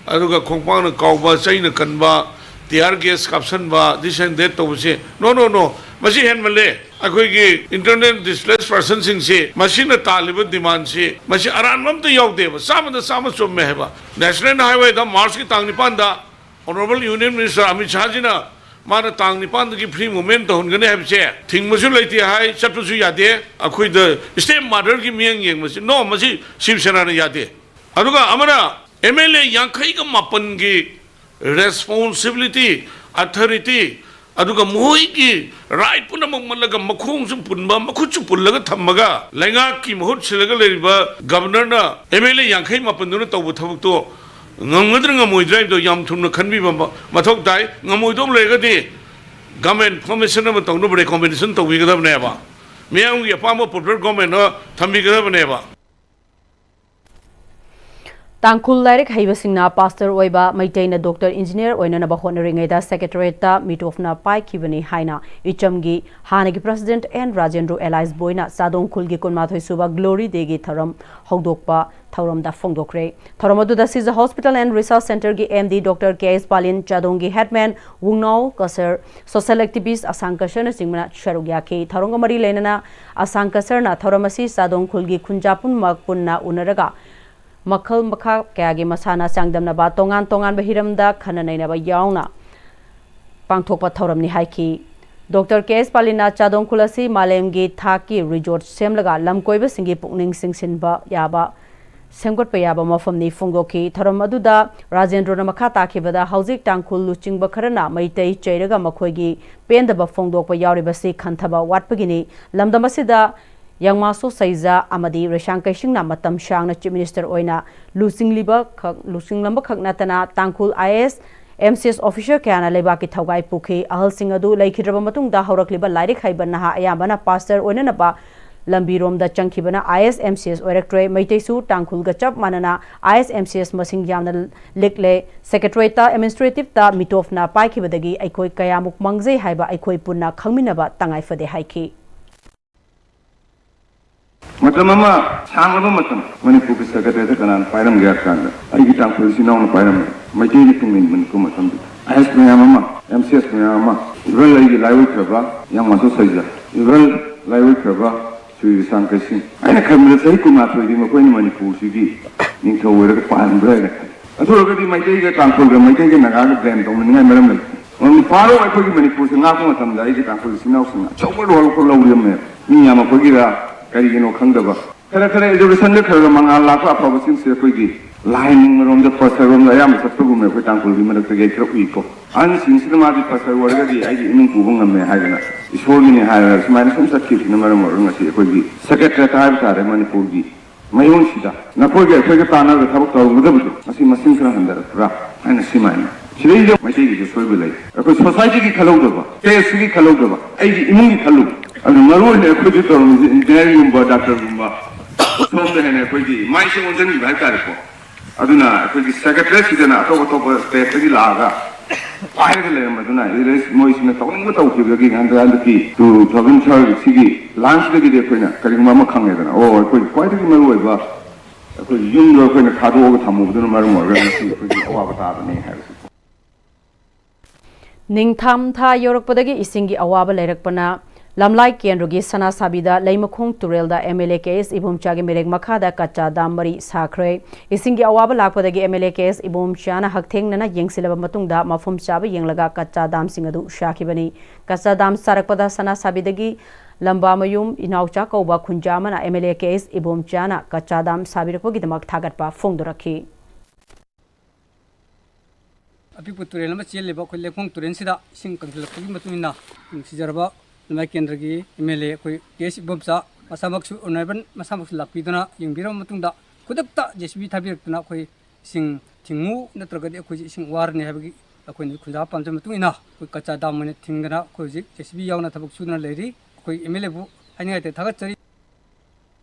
ꯑꯗꯨꯒ ꯈꯣꯡꯄꯥꯛꯅ ꯀꯥꯎꯕ, ꯆꯩꯅ ꯀꯟꯕ, tear gas ꯀꯥꯞꯁꯟꯕ, this and that ꯇꯧꯕꯁꯦ, no, no, no, ꯃꯁꯤ ꯍꯦꯟꯃꯜꯂꯦ꯫ ꯑꯩꯈꯣꯏꯒꯤ internally displaced personꯁꯤꯡꯁꯤ ꯃꯁꯤꯅ ꯇꯥꯜꯂꯤꯕ demandꯁꯤ ꯃꯁꯤ ꯑꯔꯥꯟꯕ ꯑꯝꯇ ꯌꯥꯎꯗꯦꯕ, ꯆꯥꯝꯃꯗ ꯆꯥꯝꯃ ꯆꯨꯝꯃꯦ ꯍꯥꯏꯕ꯫ National Highwayꯗ Marchꯀꯤ ꯇꯥꯡ ꯅꯤꯄꯥꯟꯗ Honourable Union Minister ꯑꯃꯤꯠ ꯁꯥꯍꯖꯤꯅ ꯃꯥꯅ ꯇꯥꯡ ꯅꯤꯄꯥꯟꯗꯒꯤ free movement ꯇꯧꯍꯟꯒꯅꯤ ꯍꯥꯏꯕꯁꯦ ꯊꯤꯡꯕꯁꯨ ꯂꯩꯇꯦ ꯍꯥꯏ, ꯆꯠꯄꯁꯨ ꯌꯥꯗꯦ꯫ ꯑꯩꯈꯣꯏꯗ stepmotherꯒꯤ ꯃꯤꯠꯌꯦꯡ ꯌꯦꯡꯕꯁꯤ, no, ꯃꯁꯤ ꯁꯤꯕ ꯁꯦꯅꯥꯅ ꯌꯥꯗꯦ꯫ ꯑꯗꯨꯒ ꯑꯃꯅ MLA ꯌꯥꯡꯈꯩꯒ ꯃꯥꯄꯟꯒꯤ responsibility, authority, ꯑꯗꯨꯒ ꯃꯈꯣꯏꯒꯤ right ꯄꯨꯝꯅꯃꯛ ꯃꯠꯂꯒ ꯃꯈꯣꯡꯁꯨ ꯄꯨꯟꯕ, ꯃꯈꯨꯠꯁꯨ ꯄꯨꯜꯂꯒ ꯊꯝꯃꯒ ꯂꯩꯉꯥꯛꯀꯤ ꯃꯍꯨꯠ ꯁꯤꯜꯂꯒ ꯂꯩꯔꯤꯕ Governorꯅ MLA ꯌꯥꯡꯈꯩ ꯃꯥꯄꯟꯗꯨꯅ ꯇꯧꯕ ꯊꯕꯛꯇꯣ ꯉꯝꯒꯗ꯭ꯔꯥ ꯉꯝꯃꯣꯏꯗ꯭ꯔꯥ ꯍꯥꯏꯕꯗꯣ ꯌꯥꯝ ꯊꯨꯅ ꯈꯟꯕꯤꯕ ꯃ-, ꯃꯊꯧ ꯇꯥꯏ꯫ ꯉꯝꯃꯣꯏꯗꯧꯕ ꯂꯩꯔꯒꯗꯤ government formation ꯑꯃ ꯇꯧꯅꯕ recommendation ꯇꯧꯕꯤꯒꯗꯕꯅꯦꯕ꯫ ꯃꯤꯌꯥꯝꯒꯤ ꯑꯄꯥꯝꯕ popular government ꯑꯃ ꯊꯝꯕꯤꯒꯗꯕꯅꯦꯕ꯫ ꯇꯥꯡꯈꯨꯜ ꯂꯥꯏꯔꯤꯛ ꯍꯩꯕꯁꯤꯡꯅ ꯄꯥꯁꯇꯔ ꯑꯣꯏꯕ, ꯃꯩꯇꯩꯅ ꯗꯣꯛꯇꯔ, ꯏꯟꯖꯤꯅꯤꯌꯔ ꯑꯣꯏꯅꯅꯕ ꯍꯣꯠꯅꯔꯤꯉꯩꯗ ꯁꯦꯀ꯭ꯔꯦꯇꯔꯤꯌꯦꯠꯇ ꯃꯤꯇꯣꯞꯅ ꯄꯥꯏꯈꯤꯕꯅꯤ ꯍꯥꯏꯅ ꯏꯆꯝꯒꯤ ꯍꯥꯟꯅꯒꯤ ꯄ꯭ꯔꯁꯤꯗꯦꯟꯠ ꯑꯦꯟ ꯔꯥꯖꯦꯟꯗ꯭ꯔꯣ ꯑꯦꯂꯥꯏꯁ ꯕꯣꯏꯅ ꯆꯥꯗꯣꯡ ꯈꯨꯜꯒꯤ ꯀꯨꯟꯃꯥꯊꯣꯏ ꯁꯨꯕ ꯒ꯭ꯂꯣꯔꯤ ꯗꯦꯒꯤ ꯊꯧꯔꯝ ꯍꯧꯗꯣꯛꯄ ꯊꯧꯔꯝꯗ ꯐꯣꯡꯗꯣꯛꯈ꯭ꯔꯦ꯫ ꯊꯧꯔꯝ ꯑꯗꯨꯗ ꯁꯤꯖ ꯍꯣꯁꯄꯤꯇꯥꯜ ꯑꯦꯟ ꯔꯤꯁꯔꯆ ꯁꯦꯟꯇꯔꯒꯤ ꯑꯦꯝ ꯗꯤ ꯗꯣꯛꯇꯔ ꯀꯦ ꯑꯦꯁ ꯄꯥꯂꯤꯟ, ꯆꯥꯗꯣꯡꯒꯤ ꯍꯦꯗꯃꯦꯟ ꯋꯨꯡꯅꯥꯎ ꯀꯁꯔ, ꯁꯣꯁꯤꯌꯦꯜ ꯑꯦꯛꯇꯤꯚꯤꯁ꯭ꯠ ꯑꯁꯥꯡ ꯀꯁꯔꯅꯆꯤꯡꯕꯅ ꯁꯔꯨꯛ ꯌꯥꯈꯤ꯫ ꯊꯧꯔꯝꯒ ꯃꯔꯤ ꯂꯩꯅꯅ ꯑꯁꯥꯡ ꯀꯁꯔꯅ ꯊꯧꯔꯝ ꯑꯁꯤ ꯆꯥꯗꯣꯡ ꯈꯨꯜꯒꯤ ꯈꯨꯟꯖꯥ ꯄꯨꯝꯅꯃꯛ ꯄꯨꯟꯅ ꯎꯅꯔꯒ ꯃꯈꯜ ꯃꯈꯥ ꯀꯌꯥꯒꯤ ꯃꯁꯥꯟꯅ ꯆꯥꯡꯗꯝꯅꯕ, ꯇꯣꯉꯥꯟ ꯇꯣꯉꯥꯟꯕ ꯍꯤꯔꯝꯗ ꯈꯟꯅ ꯅꯩꯅꯕ ꯌꯥꯎꯅ ꯄꯥꯡꯊꯣꯛꯄ ꯊꯧꯔꯝꯅꯤ ꯍꯥꯏꯈꯤ꯫ ꯗꯣꯛꯇꯔ ꯀꯦ ꯑꯦꯁ ꯄꯥꯂꯤꯅ ꯆꯥꯗꯣꯡ ꯈꯨꯜ ꯑꯁꯤ ꯃꯥꯂꯦꯝꯒꯤ ꯊꯥꯛꯀꯤ ꯔꯤꯖꯣꯔꯠ ꯁꯦꯝꯂꯒ ꯂꯝꯀꯣꯏꯕꯁꯤꯡꯒꯤ ꯄꯨꯛꯅꯤꯡ ꯆꯤꯡꯁꯤꯟꯕ ꯌꯥꯕ ꯁꯦꯝꯒꯠꯄ ꯌꯥꯕ ꯃꯐꯝꯅꯤ ꯐꯣꯡꯗꯣꯛꯈꯤ꯫ ꯊꯧꯔꯝ ꯑꯗꯨꯗ ꯔꯥꯖꯦꯟꯗ꯭ꯔꯣꯅ ꯃꯈꯥ ꯇꯥꯈꯤꯕꯗ, ꯍꯧꯖꯤꯛ ꯇꯥꯡꯈꯨꯜ ꯂꯨꯆꯤꯡꯕ ꯈꯔꯅ ꯃꯩꯇꯩ ꯆꯩꯔꯒ ꯃꯈꯣꯏꯒꯤ ꯄꯦꯟꯗꯕ ꯐꯣꯡꯗꯣꯛꯄ ꯌꯥꯎꯔꯤꯕꯁꯤ ꯈꯟꯊꯕ ꯋꯥꯠꯄꯒꯤꯅꯤ꯫ ꯂꯝꯗꯝ ꯑꯁꯤꯗ ꯌꯥꯡꯃꯥꯁꯣ ꯁꯩꯖꯥ ꯑꯃꯗꯤ ꯔꯦꯁꯥꯡ ꯀꯩꯁꯤꯡꯅ ꯃꯇꯝ ꯁꯥꯡꯅ ꯆꯤꯐ ꯃꯤꯅꯤꯁꯇꯔ ꯑꯣꯏꯅ ꯂꯨꯆꯤꯡꯂꯤꯕ ꯈꯛ, ꯂꯨꯆꯤꯡꯂꯝꯕ ꯈꯛ ꯅꯠꯇꯅ ꯇꯥꯡꯈꯨꯜ I A S, M C S officer ꯀꯌꯥꯅ ꯂꯩꯕꯥꯛꯀꯤ ꯊꯧꯒꯥꯏ ꯄꯨꯈꯤ꯫ ꯑꯍꯜꯁꯤꯡ ꯑꯗꯨ ꯂꯩꯈꯤꯗ꯭ꯔꯕ ꯃꯇꯨꯡꯗ ꯍꯧꯔꯛꯂꯤꯕ ꯂꯥꯏꯔꯤꯛ ꯍꯩꯕ ꯅꯍꯥ ꯑꯌꯥꯝꯕꯅ ꯄꯥꯁꯇꯔ ꯑꯣꯏꯅꯅꯕ ꯂꯝꯕꯤꯔꯣꯝꯗ ꯆꯪꯈꯤꯕꯅ I A S, M C S ꯑꯣꯏꯔꯛꯇ꯭ꯔꯦ꯫ ꯃꯩꯇꯩꯁꯨ ꯇꯥꯡꯈꯨꯜꯒ ꯆꯞ ꯃꯥꯟꯅꯅ I A S, M C S ꯃꯁꯤꯡ ꯌꯥꯝꯅ ꯂꯤꯛꯂꯦ꯫ ꯁꯦꯀ꯭ꯔꯦꯇꯔꯤꯌꯦꯠꯇ ꯑꯦꯗꯃꯤꯅꯤꯁꯇ꯭ꯔꯦꯇꯤꯚꯇ ꯃꯤꯇꯣꯞꯅ ꯄꯥꯏꯈꯤꯕꯗꯒꯤ ꯑꯩꯈꯣꯏ ꯀꯌꯥꯃꯨꯛ ꯃꯥꯡꯖꯩ ꯍꯥꯏꯕ ꯑꯩꯈꯣꯏ ꯄꯨꯟꯅ ꯈꯪꯃꯤꯟꯅꯕ ꯇꯉꯥꯏ ꯐꯗꯦ ꯍꯥꯏꯈꯤ꯫ ꯃꯇꯝ ꯑꯃ ꯁꯥꯡꯂꯕ ꯃꯇꯝ ꯃꯅꯤꯄꯨꯔꯒꯤ ꯁꯦꯀ꯭ꯔꯦꯇꯔꯤꯌꯦꯠꯇ ꯀꯅꯥꯅ ꯄꯥꯏꯔꯝꯒꯦ ꯍꯥꯏꯕ ꯀꯥꯟꯗ ꯑꯩꯒꯤ ꯇꯥꯡꯈꯨꯜ ꯏꯆꯤꯟ ꯏꯅꯥꯎꯅ ꯄꯥꯏꯔꯝꯃꯤ꯫ ꯃꯩꯇꯩꯅ ꯇꯨꯡ ꯏꯟꯕꯅꯤꯀꯣ ꯃꯇꯝꯗꯨꯗ꯫ ꯑꯥꯏ ꯑꯦꯁ ꯃꯌꯥꯝ ꯑꯃ, ꯑꯦꯝ ꯁꯤ ꯑꯦꯁ ꯃꯌꯥꯝ ꯑꯃ, ꯏꯚꯟ ꯑꯩꯒꯤ ꯂꯥꯏꯑꯣꯏꯈ꯭ꯔꯕ ꯌꯥꯡꯃꯥꯁꯣ ꯁꯩꯖ, ꯏꯚꯟ ꯂꯥꯏꯑꯣꯏꯈ꯭ꯔꯕ ꯁ꯭ꯔꯤ ꯔꯤꯁꯥꯡ ꯀꯩꯁꯤꯡ꯫ ꯑꯩꯅ ꯈꯟꯕꯗ ꯆꯍꯤ ꯀꯨꯟꯃꯥꯊꯣꯏꯗꯤ ꯃꯈꯣꯏꯅ ꯃꯅꯤꯄꯨꯔꯁꯤꯒꯤ ꯅꯤꯡꯊꯧ ꯑꯣꯏꯔꯒ ꯄꯥꯟꯕ꯭ꯔꯥ ꯍꯥꯏꯅ ꯈꯜꯂꯤ꯫ ꯑꯗꯨ ꯑꯣꯏꯔꯒꯗꯤ ꯃꯩꯇꯩꯒ ꯇꯥꯡꯈꯨꯜꯒ, ꯃꯩꯇꯩꯒ ꯅꯥꯒꯥꯒ ꯕ꯭ꯂꯦꯝ ꯇꯧꯅꯅꯤꯡꯉꯥꯏ ꯃꯔꯝ ꯂꯩꯇꯦ꯫ ꯃꯔꯝꯗꯤ ꯐꯥꯔꯣ ꯑꯩꯈꯣꯏꯒꯤ ꯃꯅꯤꯄꯨꯔꯁꯦ ꯉꯥꯛꯄ ꯃꯇꯝꯗ ꯑꯩꯒꯤ ꯇꯥꯡꯈꯨꯜ ꯏꯆꯤꯟ ꯏꯅꯥꯎꯁꯤꯡꯅ ꯑꯆꯧꯕ ꯔꯣꯜ ꯂꯧꯔꯝꯃꯦ꯫ ꯃꯤ ꯌꯥꯝꯃꯛꯄꯒꯤꯔ ꯀꯔꯤꯒꯤꯅꯣ ꯈꯪꯗꯕ, ꯈꯔ ꯈꯔ ꯑꯦꯖꯨꯀꯦꯁꯟꯗ ꯈꯔ ꯈꯔ ꯃꯉꯥꯜ ꯂꯥꯛꯄ ꯑꯐꯕꯁꯤꯡꯁꯦ ꯑꯩꯈꯣꯏꯒꯤ ꯂꯥꯏꯅꯤꯡ ꯔꯣꯝꯗ, ꯄꯥꯁꯇꯔ ꯔꯣꯝꯗ ꯑꯌꯥꯝꯕ ꯆꯠꯄꯒꯨꯝꯕ ꯑꯩꯈꯣꯏ ꯇꯥꯡꯈꯨꯜꯒꯤ ꯃꯔꯛꯇꯒꯤ ꯑꯩ ꯈꯔ ꯎꯏꯀꯣ꯫ ꯑꯍꯟꯁꯤꯡꯁꯤꯅ ꯃꯥꯗꯤ ꯄꯥꯁꯇꯔ ꯑꯣꯏꯔꯒꯗꯤ ꯑꯩꯒꯤ ꯏꯃꯨꯡ ꯄꯨꯕ ꯉꯝꯃꯦ ꯍꯥꯏꯗꯅ ꯏꯁꯣꯔꯒꯤꯅꯤ ꯍꯥꯏꯔꯒ ꯁꯨꯃꯥꯏꯅ ꯁꯨꯝ ꯆꯠꯈꯤꯕꯁꯤꯅ ꯃꯔꯝ ꯑꯣꯏꯔꯒ ꯉꯁꯤ ꯑꯩꯈꯣꯏꯒꯤ ꯁꯦꯀ꯭ꯔꯦꯇꯔꯤꯌꯦꯠ ꯍꯥꯏꯕ ꯇꯥꯔꯦ ꯃꯅꯤꯄꯨꯔꯒꯤ ꯃꯌꯣꯟꯁꯤꯗ ꯅꯈꯣꯏꯒ ꯑꯩꯈꯣꯏꯒ ꯇꯥꯟꯅꯔꯒ ꯊꯕꯛ ꯇꯧꯔꯝꯒꯗꯕꯗꯣ ꯉꯁꯤ ꯃꯁꯤꯡ ꯈꯔ ꯍꯟꯊꯔꯛꯄ꯭ꯔꯥ ꯍꯥꯏꯅ ꯁꯤꯃꯥꯏꯅ꯫ ꯁꯤꯗꯩꯗ ꯃꯩꯇꯩꯒꯤꯁꯨ ꯁꯣꯏꯕ ꯂꯩ꯫ ꯑꯩꯈꯣꯏ ꯁꯣꯁꯥꯏꯇꯤꯒꯤ ꯈꯜꯍꯧꯗꯕ, ꯁ꯭ꯇꯦꯠꯁꯤꯒꯤ ꯈꯜꯍꯧꯗꯕ, ꯑꯩꯒꯤ ꯏꯃꯨꯡꯒꯤ ꯈꯜꯂꯨ꯫ ꯑꯗꯨ ꯃꯔꯨ ꯑꯣꯏꯅ ꯑꯩꯈꯣꯏꯁꯨ ꯇꯧꯔꯝꯃꯤꯁꯦ ꯏꯟꯖꯤꯅꯤꯌꯥꯔꯤꯡꯒꯨꯝꯕ, ꯗꯥꯛꯇꯔꯒꯨꯝꯕ, ꯁꯣꯝꯗ ꯍꯦꯟꯅ ꯑꯩꯈꯣꯏꯒꯤ ꯃꯥꯏꯁꯦ ꯑꯣꯟꯁꯤꯟꯈꯤꯕ ꯍꯥꯏꯇꯥꯔꯦꯀꯣ꯫ ꯑꯗꯨꯅ ꯑꯩꯈꯣꯏꯒꯤ ꯁꯦꯀ꯭ꯔꯦꯇꯔꯤꯁꯤꯗꯅ ꯑꯇꯣꯞ ꯑꯇꯣꯞꯄ ꯁ꯭ꯇꯦꯠꯇꯒꯤ ꯂꯥꯛꯑꯒ ꯄꯥꯏꯔꯒ ꯂꯩꯔꯝꯕꯗꯨꯅ ꯏꯔꯦꯁ ꯃꯣꯏꯁꯤꯅ ꯇꯧꯅꯤꯡꯕ ꯇꯧꯈꯤꯕꯗꯒꯤ ꯍꯟꯗꯛ ꯍꯟꯗꯛꯀꯤ ꯇꯨ ꯊꯥꯎꯖꯟ ꯊꯥꯔꯒꯤ ꯁꯤꯒꯤ ꯂꯥꯟꯁꯤꯗꯒꯤꯗꯤ ꯑꯩꯈꯣꯏꯅ ꯀꯔꯤꯒꯨꯝꯕ ꯑꯃ ꯈꯪꯉꯦꯗꯅ, ꯑꯣ, ꯑꯩꯈꯣꯏ ꯈ꯭ꯋꯥꯏꯗꯒꯤ ꯃꯔꯨ ꯑꯣꯏꯕ ꯑꯩꯈꯣꯏ ꯌꯨꯝꯗꯣ ꯑꯩꯈꯣꯏꯅ ꯊꯥꯗꯣꯛꯑꯒ ꯊꯝꯃꯨꯕꯗꯨꯅ ꯃꯔꯝ ꯑꯣꯏꯔꯒ ꯉꯁꯤ ꯑꯩꯈꯣꯏꯒꯤ ꯑꯋꯥꯕ ꯇꯥꯕꯅꯤ ꯍꯥꯏꯕꯁꯤ꯫ ꯅꯤꯡꯊꯝ ꯊꯥ ꯌꯧꯔꯛꯄꯗꯒꯤ ꯏꯁꯤꯡꯒꯤ ꯑꯋꯥꯕ ꯂꯩꯔꯛꯄꯅ ꯂꯝꯂꯥꯏ ꯀꯦꯟꯗ꯭ꯔꯒꯤ ꯁꯅꯥꯁꯥꯕꯤꯗ ꯂꯩꯃꯈꯣꯡ ꯇꯨꯔꯦꯜꯗ ꯑꯦꯝ ꯑꯦꯜ ꯑꯦ ꯀꯦ ꯑꯦꯁ ꯏꯕꯣꯝꯆꯥꯒꯤ ꯃꯤꯔꯦꯞ ꯃꯈꯥꯗ ꯀꯆꯥ ꯗꯥꯝ ꯃꯔꯤ ꯁꯥꯈ꯭ꯔꯦ꯫ ꯏꯁꯤꯡꯒꯤ ꯑꯋꯥꯕ ꯂꯥꯛꯄꯗꯒꯤ M L A K S ꯏꯕꯣꯝꯆꯥꯅ ꯍꯛꯊꯦꯡꯅꯅ ꯌꯦꯡꯁꯤꯜꯂꯕ ꯃꯇꯨꯡꯗ ꯃꯐꯝ ꯆꯥꯕ ꯌꯦꯡꯂꯒ ꯀꯆꯥ ꯗꯥꯝꯁꯤꯡ ꯑꯗꯨ ꯁꯥꯈꯤꯕꯅꯤ꯫ ꯀꯆꯥ ꯗꯥꯝ ꯁꯥꯔꯛꯄꯗ ꯁꯅꯥꯁꯥꯕꯤꯗꯒꯤ ꯂꯝꯕꯥꯃꯌꯨꯝ ꯏꯅꯥꯎꯆꯥ ꯀꯧꯕ ꯈꯨꯟꯖꯥ ꯑꯃꯅ M L A K S ꯏꯕꯣꯝꯆꯥꯅ ꯀꯆꯥ ꯗꯥꯝ ꯁꯥꯕꯤꯔꯛꯄꯒꯤꯗꯃꯛ ꯊꯥꯒꯠꯄ ꯐꯣꯡꯗꯣꯔꯛꯈꯤ꯫ ꯑꯄꯤꯛꯄ ꯇꯨꯔꯦꯜ ꯑꯃ ꯆꯦꯜꯂꯤꯕ ꯑꯩꯈꯣꯏ ꯂꯩꯈꯣꯡ ꯇꯨꯔꯦꯜꯁꯤꯗ ꯏꯁꯤꯡ ꯀꯪꯁꯤꯜꯂꯛꯄꯒꯤ ꯃꯇꯨꯡ ꯏꯟꯅ ꯅꯨꯡꯁꯤꯖꯔꯕ ꯂꯝꯂꯥꯏ ꯀꯦꯟꯗ꯭ꯔꯒꯤ ꯑꯦꯝ ꯑꯦꯜ ꯑꯦ ꯑꯩꯈꯣꯏ ꯀꯦ ꯑꯦꯁ ꯏꯕꯣꯝꯆꯥ ꯃꯁꯥꯃꯛꯁꯨ ꯑꯣꯅꯔꯦꯕꯜ ꯃꯁꯥꯃꯛꯁꯨ ꯂꯥꯛꯄꯤꯗꯨꯅ ꯌꯦꯡꯕꯤꯔꯕ ꯃꯇꯨꯡꯗ ꯈꯨꯗꯛꯇ ꯖꯦ ꯁꯤ ꯕꯤ ꯊꯥꯕꯤꯔꯛꯇꯨꯅ ꯑꯩꯈꯣꯏ ꯏꯁꯤꯡ ꯊꯤꯡꯉꯨ, ꯅꯠꯇ꯭ꯔꯒꯗꯤ ꯑꯩꯈꯣꯏꯁꯦ ꯏꯁꯤꯡ ꯋꯥꯔꯅꯤ ꯍꯥꯏꯕꯒꯤ ꯑꯩꯈꯣꯏꯅ ꯈꯨꯟꯖꯥ ꯄꯥꯝꯖꯕ ꯃꯇꯨꯡ ꯏꯟꯅ ꯑꯩꯈꯣꯏ ꯀꯆꯥ ꯗꯥꯝ ꯑꯣꯏꯅ ꯊꯤꯡꯗꯅ ꯑꯩꯈꯣꯏ ꯍꯧꯖꯤꯛ ꯖꯦ ꯁꯤ ꯕꯤ ꯌꯥꯎꯅ ꯊꯕꯛ ꯁꯨꯗꯨꯅ ꯂꯩꯔꯤ꯫ ꯑꯩꯈꯣꯏ ꯑꯦꯝ ꯑꯦꯜ ꯑꯦꯕꯨ ꯍꯥꯏꯅꯤꯡꯉꯥꯏ ꯂꯩꯇꯦ, ꯊꯥꯒꯠꯆꯔꯤ꯫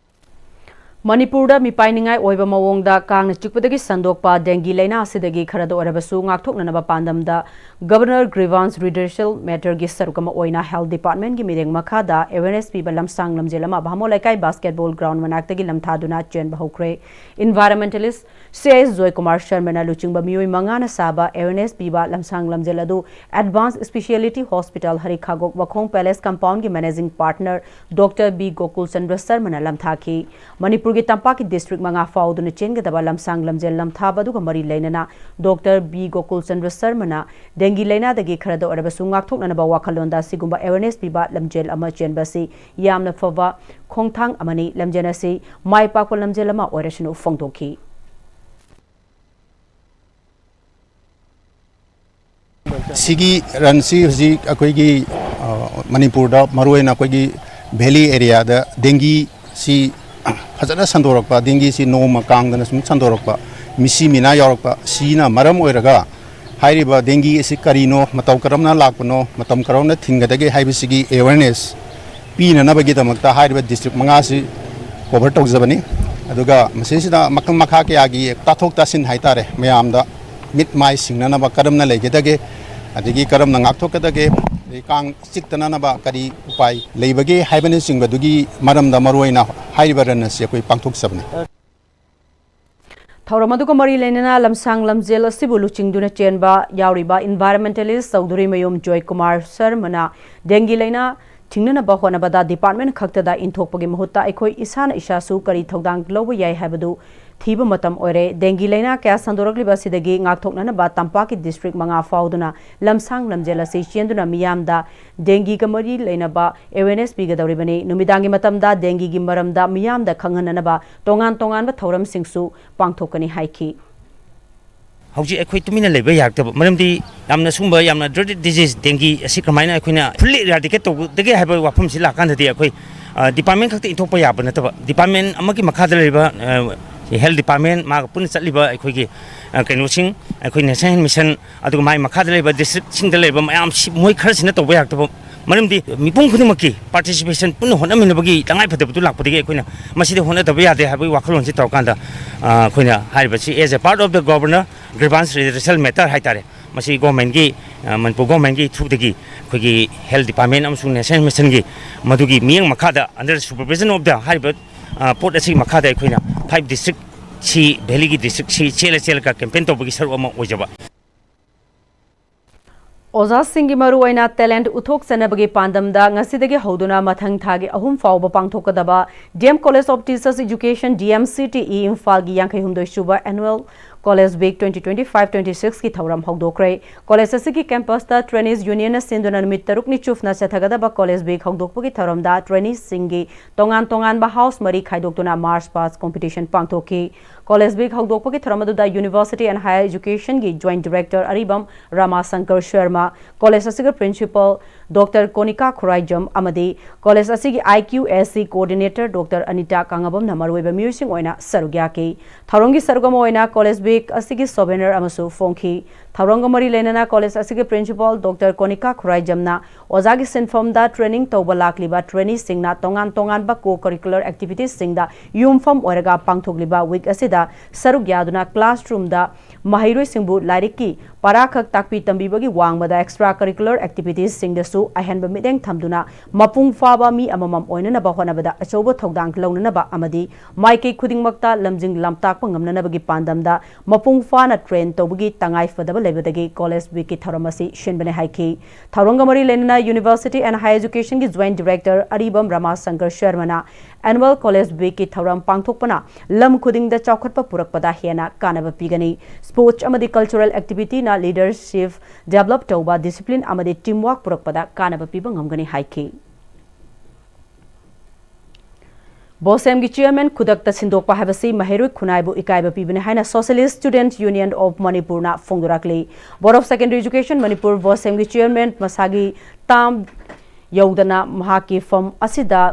ꯃꯅꯤꯄꯨꯔꯗ ꯃꯤꯄꯥꯏꯅꯤꯡꯉꯥꯏ ꯑꯣꯏꯕ ꯃꯑꯣꯡꯗ ꯀꯥꯡꯅ ꯆꯤꯛꯄꯗꯒꯤ ꯁꯟꯗꯣꯛꯄ ꯗꯦꯡꯒꯤ ꯂꯥꯏꯅꯥ ꯑꯁꯤꯗꯒꯤ ꯈꯔꯗ ꯑꯣꯏꯔꯕꯁꯨ ꯉꯥꯛꯊꯣꯛꯅꯅꯕ ꯄꯥꯟꯗꯝꯗ Governor Grievance Redressal Matterꯒꯤ ꯁꯔꯨꯛ ꯑꯃ ꯑꯣꯏꯅ Health Departmentꯀꯤ ꯃꯤꯠꯌꯦꯡ ꯃꯈꯥꯗ awareness ꯄꯤꯕ ꯂꯝꯁꯥꯡ ꯂꯝꯖꯦꯜ ꯑꯃ ꯚꯥꯃꯣ ꯂꯩꯀꯥꯏ basketball ground ꯃꯅꯥꯛꯇꯒꯤ ꯂꯝꯊꯥꯗꯨꯅ ꯆꯦꯟꯕ ꯍꯧꯈ꯭ꯔꯦ꯫ Environmentalist ꯁꯤ ꯑꯥꯏ ꯑꯦꯁ ꯖꯣꯏꯀꯨꯃꯥꯔ ꯁꯔꯃꯅ ꯂꯨꯆꯤꯡꯕ ꯃꯤꯑꯣꯏ ꯃꯉꯥꯅ ꯁꯥꯕ awareness ꯄꯤꯕ ꯂꯝꯁꯥꯡ ꯂꯝꯖꯦꯜ ꯑꯗꯨ Advanced Speciality Hospital ꯍꯔꯤꯈꯥꯒꯣꯛ ꯋꯥꯈꯣꯡ Palace Compoundꯒꯤ Managing Partner Doctor B Gokul Chandra ꯁꯔꯃꯅ ꯂꯝꯊꯥꯈꯤ꯫ ꯃꯅꯤꯄꯨꯔꯒꯤ ꯇꯝꯄꯥꯛꯀꯤ district ꯃꯉꯥ ꯐꯥꯎꯗꯨꯅ ꯆꯦꯟꯒꯗꯕ ꯂꯝꯁꯥꯡ ꯂꯝꯖꯦꯜ ꯂꯝꯊꯥꯕ ꯑꯗꯨꯒ ꯃꯔꯤ ꯂꯩꯅꯅ Doctor B ꯒꯣꯀꯨꯜ ꯆꯟꯗ꯭ꯔ ꯁꯔꯃꯅ ꯗꯦꯡꯒꯤ ꯂꯥꯏꯅꯥꯗꯒꯤ ꯈꯔꯗ ꯑꯣꯏꯔꯕꯁꯨ ꯉꯥꯛꯊꯣꯛꯅꯅꯕ ꯋꯥꯈꯜꯂꯣꯟꯗ ꯑꯁꯤꯒꯨꯝꯕ awareness ꯄꯤꯕ ꯂꯝꯖꯦꯜ ꯑꯃ ꯆꯦꯟꯕ ꯑꯁꯤ ꯌꯥꯝꯅ ꯐꯕ ꯈꯣꯡꯊꯥꯡ ꯑꯃꯅꯤ꯫ ꯂꯝꯖꯦꯜ ꯑꯁꯤ ꯃꯥꯏ ꯄꯥꯛꯄ ꯂꯝꯖꯦꯜ ꯑꯃ ꯑꯣꯏꯔꯁꯅꯨ ꯐꯣꯡꯗꯣꯛꯈꯤ꯫ ꯁꯤꯒꯤ ꯔꯟꯁꯤ ꯍꯧꯖꯤꯛ ꯑꯩꯈꯣꯏꯒꯤ, ꯑ, ꯃꯅꯤꯄꯨꯔꯗ ꯃꯔꯨꯑꯣꯏꯅ ꯑꯩꯈꯣꯏꯒꯤ valley areaꯗ ꯗꯦꯡꯒꯤꯁꯤ ꯐꯖꯅ ꯁꯟꯗꯣꯔꯛꯄ, ꯗꯦꯡꯒꯤꯁꯤ ꯅꯣꯡꯃ ꯀꯥꯡꯗꯅ ꯁꯨꯝ ꯁꯟꯗꯣꯔꯛꯄ, ꯃꯤꯁꯤ ꯃꯤꯅꯥ ꯌꯥꯎꯔꯛꯄ, ꯁꯤꯅ ꯃꯔꯝ ꯑꯣꯏꯔꯒ ꯍꯥꯏꯔꯤꯕ ꯗꯦꯡꯒꯤ ꯑꯁꯤ ꯀꯔꯤꯅꯣ, ꯃꯇꯧ ꯀꯔꯝꯅ ꯂꯥꯛꯄꯅꯣ, ꯃꯇꯝ ꯀꯔꯝꯅ ꯊꯤꯡꯒꯗꯒꯦ ꯍꯥꯏꯕꯁꯤꯒꯤ awareness ꯄꯤꯅꯅꯕꯒꯤꯗꯃꯛꯇ ꯍꯥꯏꯔꯤꯕ district ꯃꯉꯥꯁꯤ cover ꯇꯧꯖꯕꯅꯤ꯫ ꯑꯗꯨꯒ ꯃꯁꯤꯁꯤꯗ ꯃꯈꯜ ꯃꯈꯥ ꯀꯌꯥꯒꯤ ꯇꯥꯊꯣꯛ ꯇꯥꯁꯤꯟ ꯍꯥꯏꯇꯥꯔꯦ, ꯃꯌꯥꯝꯗ ꯃꯤꯠ ꯃꯥꯏ ꯁꯤꯡꯅꯅꯕ ꯀꯔꯝꯅ ꯂꯩꯒꯗꯒꯦ, ꯑꯗꯒꯤ ꯀꯔꯝꯅ ꯉꯥꯛꯊꯣꯛꯀꯗꯒꯦ, ꯑꯗꯩ ꯀꯥꯡ ꯆꯤꯛꯇꯅꯅꯕ ꯀꯔꯤ ꯎꯄꯥꯏ ꯂꯩꯕꯒꯦ ꯍꯥꯏꯕꯅꯆꯤꯡꯕꯗꯨꯒꯤ ꯃꯔꯝꯗ ꯃꯔꯨꯑꯣꯏꯅ ꯍꯥꯏꯔꯤꯕ ꯔꯟ ꯑꯁꯤ ꯑꯩꯈꯣꯏ ꯄꯥꯡꯊꯣꯛꯆꯕꯅꯤ꯫ ꯊꯧꯔꯝ ꯑꯗꯨꯒ ꯃꯔꯤ ꯂꯩꯅꯅ ꯂꯝꯁꯥꯡ ꯂꯝꯖꯦꯜ ꯑꯁꯤꯕꯨ ꯂꯨꯆꯤꯡꯗꯨꯅ ꯆꯦꯟꯕ ꯌꯥꯎꯔꯤꯕ environmentalist ꯆꯧꯙꯨꯔꯤꯃꯌꯨꯝ ꯖꯣꯏꯀꯨꯃꯥꯔ ꯁꯔꯃꯅ ꯗꯦꯡꯒꯤ ꯂꯥꯏꯅꯥ ꯊꯤꯡꯅꯅꯕ ꯍꯣꯠꯅꯕꯗ department ꯈꯛꯇꯗ ꯏꯟꯊꯣꯛꯄꯒꯤ ꯃꯍꯨꯠꯇ ꯑꯩꯈꯣꯏ ꯏꯁꯥꯅ ꯏꯁꯥꯁꯨ ꯀꯔꯤ ꯊꯧꯗꯥꯡ ꯂꯧꯕ ꯌꯥꯏ ꯍꯥꯏꯕꯗꯨ ꯊꯤꯕ ꯃꯇꯝ ꯑꯣꯏꯔꯦ꯫ ꯗꯦꯡꯒꯤ ꯂꯥꯏꯅꯥ ꯀꯌꯥ ꯁꯟꯗꯣꯔꯛꯂꯤꯕ ꯑꯁꯤꯗꯒꯤ ꯉꯥꯛꯊꯣꯛꯅꯅꯕ ꯇꯝꯄꯥꯛꯀꯤ district ꯃꯉꯥ ꯐꯥꯎꯗꯨꯅ ꯂꯝꯁꯥꯡ ꯂꯝꯖꯦꯜ ꯑꯁꯤ ꯆꯦꯟꯗꯨꯅ ꯃꯤꯌꯥꯝꯗ ꯗꯦꯡꯒꯤꯒ ꯃꯔꯤ ꯂꯩꯅꯕ awareness ꯄꯤꯒꯗꯧꯔꯤꯕꯅꯤ꯫ ꯅꯨꯃꯤꯗꯥꯡꯒꯤ ꯃꯇꯝꯗ ꯗꯦꯡꯒꯤꯒꯤ ꯃꯔꯝꯗ ꯃꯤꯌꯥꯝꯗ ꯈꯪꯍꯟꯅꯅꯕ ꯇꯣꯉꯥꯟ ꯇꯣꯉꯥꯟꯕ ꯊꯧꯔꯝꯁꯤꯡꯁꯨ ꯄꯥꯡꯊꯣꯛꯀꯅꯤ ꯍꯥꯏꯈꯤ꯫ ꯍꯧꯖꯤꯛ ꯑꯩꯈꯣꯏ ꯇꯨꯃꯤꯟꯅ ꯂꯩꯕ ꯌꯥꯔꯛꯇꯕ ꯃꯔꯝꯗꯤ ꯌꯥꯝꯅ ꯁꯨꯝꯕ ꯌꯥꯝꯅ dreaded disease ꯗꯦꯡꯒꯤ ꯑꯁꯤ ꯀꯃꯥꯏꯅ ꯑꯩꯈꯣꯏꯅ fully eradicate ꯇꯧꯒꯗꯒꯦ ꯍꯥꯏꯕ ꯋꯥꯐꯝꯁꯤ ꯂꯥꯛꯀꯥꯟꯗꯗꯤ ꯑꯩꯈꯣꯏ department ꯈꯛꯇ ꯏꯟꯊꯣꯛꯄ ꯌꯥꯕ ꯅꯠꯇꯕ, department ꯑꯃꯒꯤ ꯃꯈꯥꯗ ꯂꯩꯔꯤꯕ health department ꯃꯥꯒ ꯄꯨꯟꯅ ꯆꯠꯂꯤꯕ ꯑꯩꯈꯣꯏꯒꯤ ꯀꯩꯅꯣꯁꯤꯡ, ꯑꯩꯈꯣꯏ national health mission, ꯑꯗꯨꯒ ꯃꯥꯒꯤ ꯃꯈꯥꯗ ꯂꯩꯕ districtꯁꯤꯡꯗ ꯂꯩꯔꯤꯕ ꯃꯌꯥꯝꯁꯤ ꯃꯣꯏ ꯈꯔꯁꯤꯅ ꯇꯧꯕ ꯌꯥꯔꯛꯇꯕ ꯃꯔꯝꯗꯤ ꯃꯤꯄꯨꯝ ꯈꯨꯗꯤꯡꯃꯛꯀꯤ participation ꯄꯨꯟꯅ ꯍꯣꯠꯅꯃꯤꯟꯅꯕꯒꯤ ꯇꯉꯥꯏꯐꯗꯕꯗꯨ ꯂꯥꯛꯄꯗꯒꯤ ꯑꯩꯈꯣꯏꯅ ꯃꯁꯤꯗ ꯍꯣꯠꯅꯗꯕ ꯌꯥꯗꯦ ꯍꯥꯏꯕꯒꯤ ꯋꯥꯈꯜꯂꯣꯟꯁꯤ ꯇꯧꯔꯀꯥꯟꯗ ꯑꯩꯈꯣꯏꯅ ꯍꯥꯏꯔꯤꯕꯁꯤ as a part of the Governor Grievance Redressal Matter ꯍꯥꯏꯇꯥꯔꯦ, ꯃꯁꯤ governmentꯀꯤ, ꯃꯅꯤꯄꯨꯔ governmentꯀꯤ throughꯗꯒꯤ ꯑꯩꯈꯣꯏꯒꯤ health department ꯑꯃꯁꯨꯡ national health missionꯒꯤ ꯃꯗꯨꯒꯤ ꯃꯤꯠꯌꯦꯡ ꯃꯈꯥꯗ under supervision of the ꯍꯥꯏꯔꯤꯕ ꯄꯣꯠ ꯑꯁꯤꯒꯤ ꯃꯈꯥꯗ ꯑꯩꯈꯣꯏꯅ five districtꯁꯤ, valleyꯒꯤ districtꯁꯤ ꯆꯦꯜꯂ ꯆꯦꯜꯂꯒ campaign ꯇꯧꯕꯒꯤ ꯁꯔꯨꯛ ꯑꯃ ꯑꯣꯏꯖꯕ꯫ ꯑꯣꯖꯥꯁꯤꯡꯒꯤ ꯃꯔꯨꯑꯣꯏꯅ talent ꯎꯠꯊꯣꯛꯆꯅꯕꯒꯤ ꯄꯥꯟꯗꯝꯗ ꯉꯁꯤꯗꯒꯤ ꯍꯧꯗꯨꯅ ꯃꯊꯪ ꯊꯥꯒꯤ ꯑꯍꯨꯝ ꯐꯥꯎꯕ ꯄꯥꯡꯊꯣꯛꯀꯗꯕ D M College of Teachers Education, D M C T E, ꯏꯝꯐꯥꯜꯒꯤ ꯌꯥꯡꯈꯩ ꯍꯨꯝꯗꯣꯏ ꯁꯨꯕ annual College Week twenty twenty five twenty six ꯀꯤ ꯊꯧꯔꯝ ꯍꯧꯗꯣꯛꯈ꯭ꯔꯦ꯫ College ꯑꯁꯤꯒꯤ campusꯇ trainees unionꯅ ꯁꯤꯟꯗꯨꯅ ꯅꯨꯃꯤꯠ ꯇꯔꯨꯛꯅꯤ ꯆꯨꯞꯅ ꯆꯠꯊꯒꯗꯕ College Week ꯍꯧꯗꯣꯛꯄꯒꯤ ꯊꯧꯔꯝꯗ traineesꯁꯤꯡꯒꯤ ꯇꯣꯉꯥꯟ ꯇꯣꯉꯥꯟꯕ house ꯃꯔꯤ ꯈꯥꯏꯗꯣꯛꯇꯨꯅ march past competition ꯄꯥꯡꯊꯣꯛꯈꯤ꯫ College Week ꯍꯧꯗꯣꯛꯄꯒꯤ ꯊꯧꯔꯝ ꯑꯗꯨꯗ University and Higher Education ꯒꯤ Joint Director ꯑꯔꯤꯕꯝ ꯔꯃꯥꯁꯪꯀꯔ ꯁꯔꯃ, college ꯑꯁꯤꯒꯤ Principal Doctor ꯀꯣꯅꯤꯀꯥ ꯈꯨꯔꯥꯏꯖꯝ ꯑꯃꯗꯤ college ꯑꯁꯤꯒꯤ I Q S C Coordinator Doctor Anita ꯀꯥꯉꯕꯝꯅ ꯃꯔꯨꯑꯣꯏꯕ ꯃꯤꯑꯣꯏꯁꯤꯡ ꯑꯣꯏꯅ ꯁꯔꯨꯛ ꯌꯥꯈꯤ꯫ ꯊꯧꯔꯝꯒꯤ ꯁꯔꯨꯛ ꯑꯃ ꯑꯣꯏꯅ College Week ꯑꯁꯤꯒꯤ souvenir ꯑꯃꯁꯨ ꯐꯣꯡꯈꯤ꯫ ꯊꯧꯔꯝꯒ ꯃꯔꯤ ꯂꯩꯅꯅ college ꯑꯁꯤꯒꯤ Principal Doctor ꯀꯣꯅꯤꯀꯥ ꯈꯨꯔꯥꯏꯖꯝꯅ ꯑꯣꯖꯥꯒꯤ ꯁꯤꯟꯐꯝꯗ training ꯇꯧꯕ ꯂꯥꯛꯂꯤꯕ traineeꯁꯤꯡꯅ ꯇꯣꯉꯥꯟ ꯇꯣꯉꯥꯟꯕ co-curricular activitiesꯁꯤꯡꯗ ꯌꯨꯝꯐꯝ ꯑꯣꯏꯔꯒ ꯄꯥꯡꯊꯣꯛꯂꯤꯕ week ꯑꯁꯤꯗ ꯁꯔꯨꯛ ꯌꯥꯗꯨꯅ classroomꯗ ꯃꯍꯩꯔꯣꯏꯁꯤꯡꯕꯨ ꯂꯥꯏꯔꯤꯛꯀꯤ ꯄꯔꯥꯈꯛ ꯇꯥꯛꯄꯤ ꯇꯝꯕꯤꯕꯒꯤ ꯋꯥꯡꯃꯗ extra curricular activitiesꯁꯤꯡꯗꯁꯨ ꯑꯍꯦꯟꯕ ꯃꯤꯠꯌꯦꯡ ꯊꯝꯗꯨꯅ ꯃꯄꯨꯡ ꯐꯥꯕ ꯃꯤ ꯑꯃꯃꯝ ꯑꯣꯏꯅꯅꯕ ꯍꯣꯠꯅꯕꯗ ꯑꯆꯧꯕ ꯊꯧꯗꯥꯡ ꯂꯧꯅꯅꯕ ꯑꯃꯗꯤ ꯃꯥꯏꯀꯩ ꯈꯨꯗꯤꯡꯃꯛꯇ ꯂꯝꯖꯤꯡ ꯂꯝꯇꯥꯛꯄ ꯉꯝꯅꯅꯕꯒꯤ ꯄꯥꯟꯗꯝꯗ ꯃꯄꯨꯡ ꯐꯥꯅ train ꯇꯧꯕꯒꯤ ꯇꯉꯥꯏ ꯐꯗꯕ ꯂꯩꯕꯗꯒꯤ College Weekꯀꯤ ꯊꯧꯔꯝ ꯑꯁꯤ ꯁꯤꯟꯕꯅꯦ ꯍꯥꯏꯈꯤ꯫ ꯊꯧꯔꯝꯒ ꯃꯔꯤ ꯂꯩꯅꯅ University and Higher Educationꯒꯤ Joint Director Aribam ꯔꯃꯥꯁꯪꯀꯔ ꯁꯔꯃꯅ Annual College Weekꯀꯤ ꯊꯧꯔꯝ ꯄꯥꯡꯊꯣꯛꯄꯅ ꯂꯝ ꯈꯨꯗꯤꯡꯗ ꯆꯥꯎꯈꯠꯄ ꯄꯨꯔꯛꯄꯗ ꯍꯦꯟꯅ ꯀꯥꯟꯅꯕ ꯄꯤꯒꯅꯤ꯫ Sports ꯑꯃꯗꯤ cultural activityꯅ leadership develop ꯇꯧꯕ, discipline ꯑꯃꯗꯤ teamwork ꯄꯨꯔꯛꯄꯗ ꯀꯥꯟꯅꯕ ꯄꯤꯕ ꯉꯝꯒꯅꯤ ꯍꯥꯏꯈꯤ꯫ BOSEMꯒꯤ chairman ꯈꯨꯗꯛꯇ ꯁꯤꯟꯗꯣꯛꯄ ꯍꯥꯏꯕꯁꯤ ꯃꯍꯩꯔꯣꯏ ꯈꯨꯟꯅꯥꯏꯕꯨ ꯏꯀꯥꯏꯕ ꯄꯤꯕꯅꯤ ꯍꯥꯏꯅ Socialist Student Union of Manipurꯅ ꯐꯣꯡꯗꯣꯔꯛꯂꯤ꯫ Board of Secondary Education Manipur, BOSEMꯒꯤ chairman ꯃꯁꯥꯒꯤ term ꯌꯧꯗꯅ ꯃꯍꯥꯛꯀꯤ ꯐꯝ ꯑꯁꯤꯗ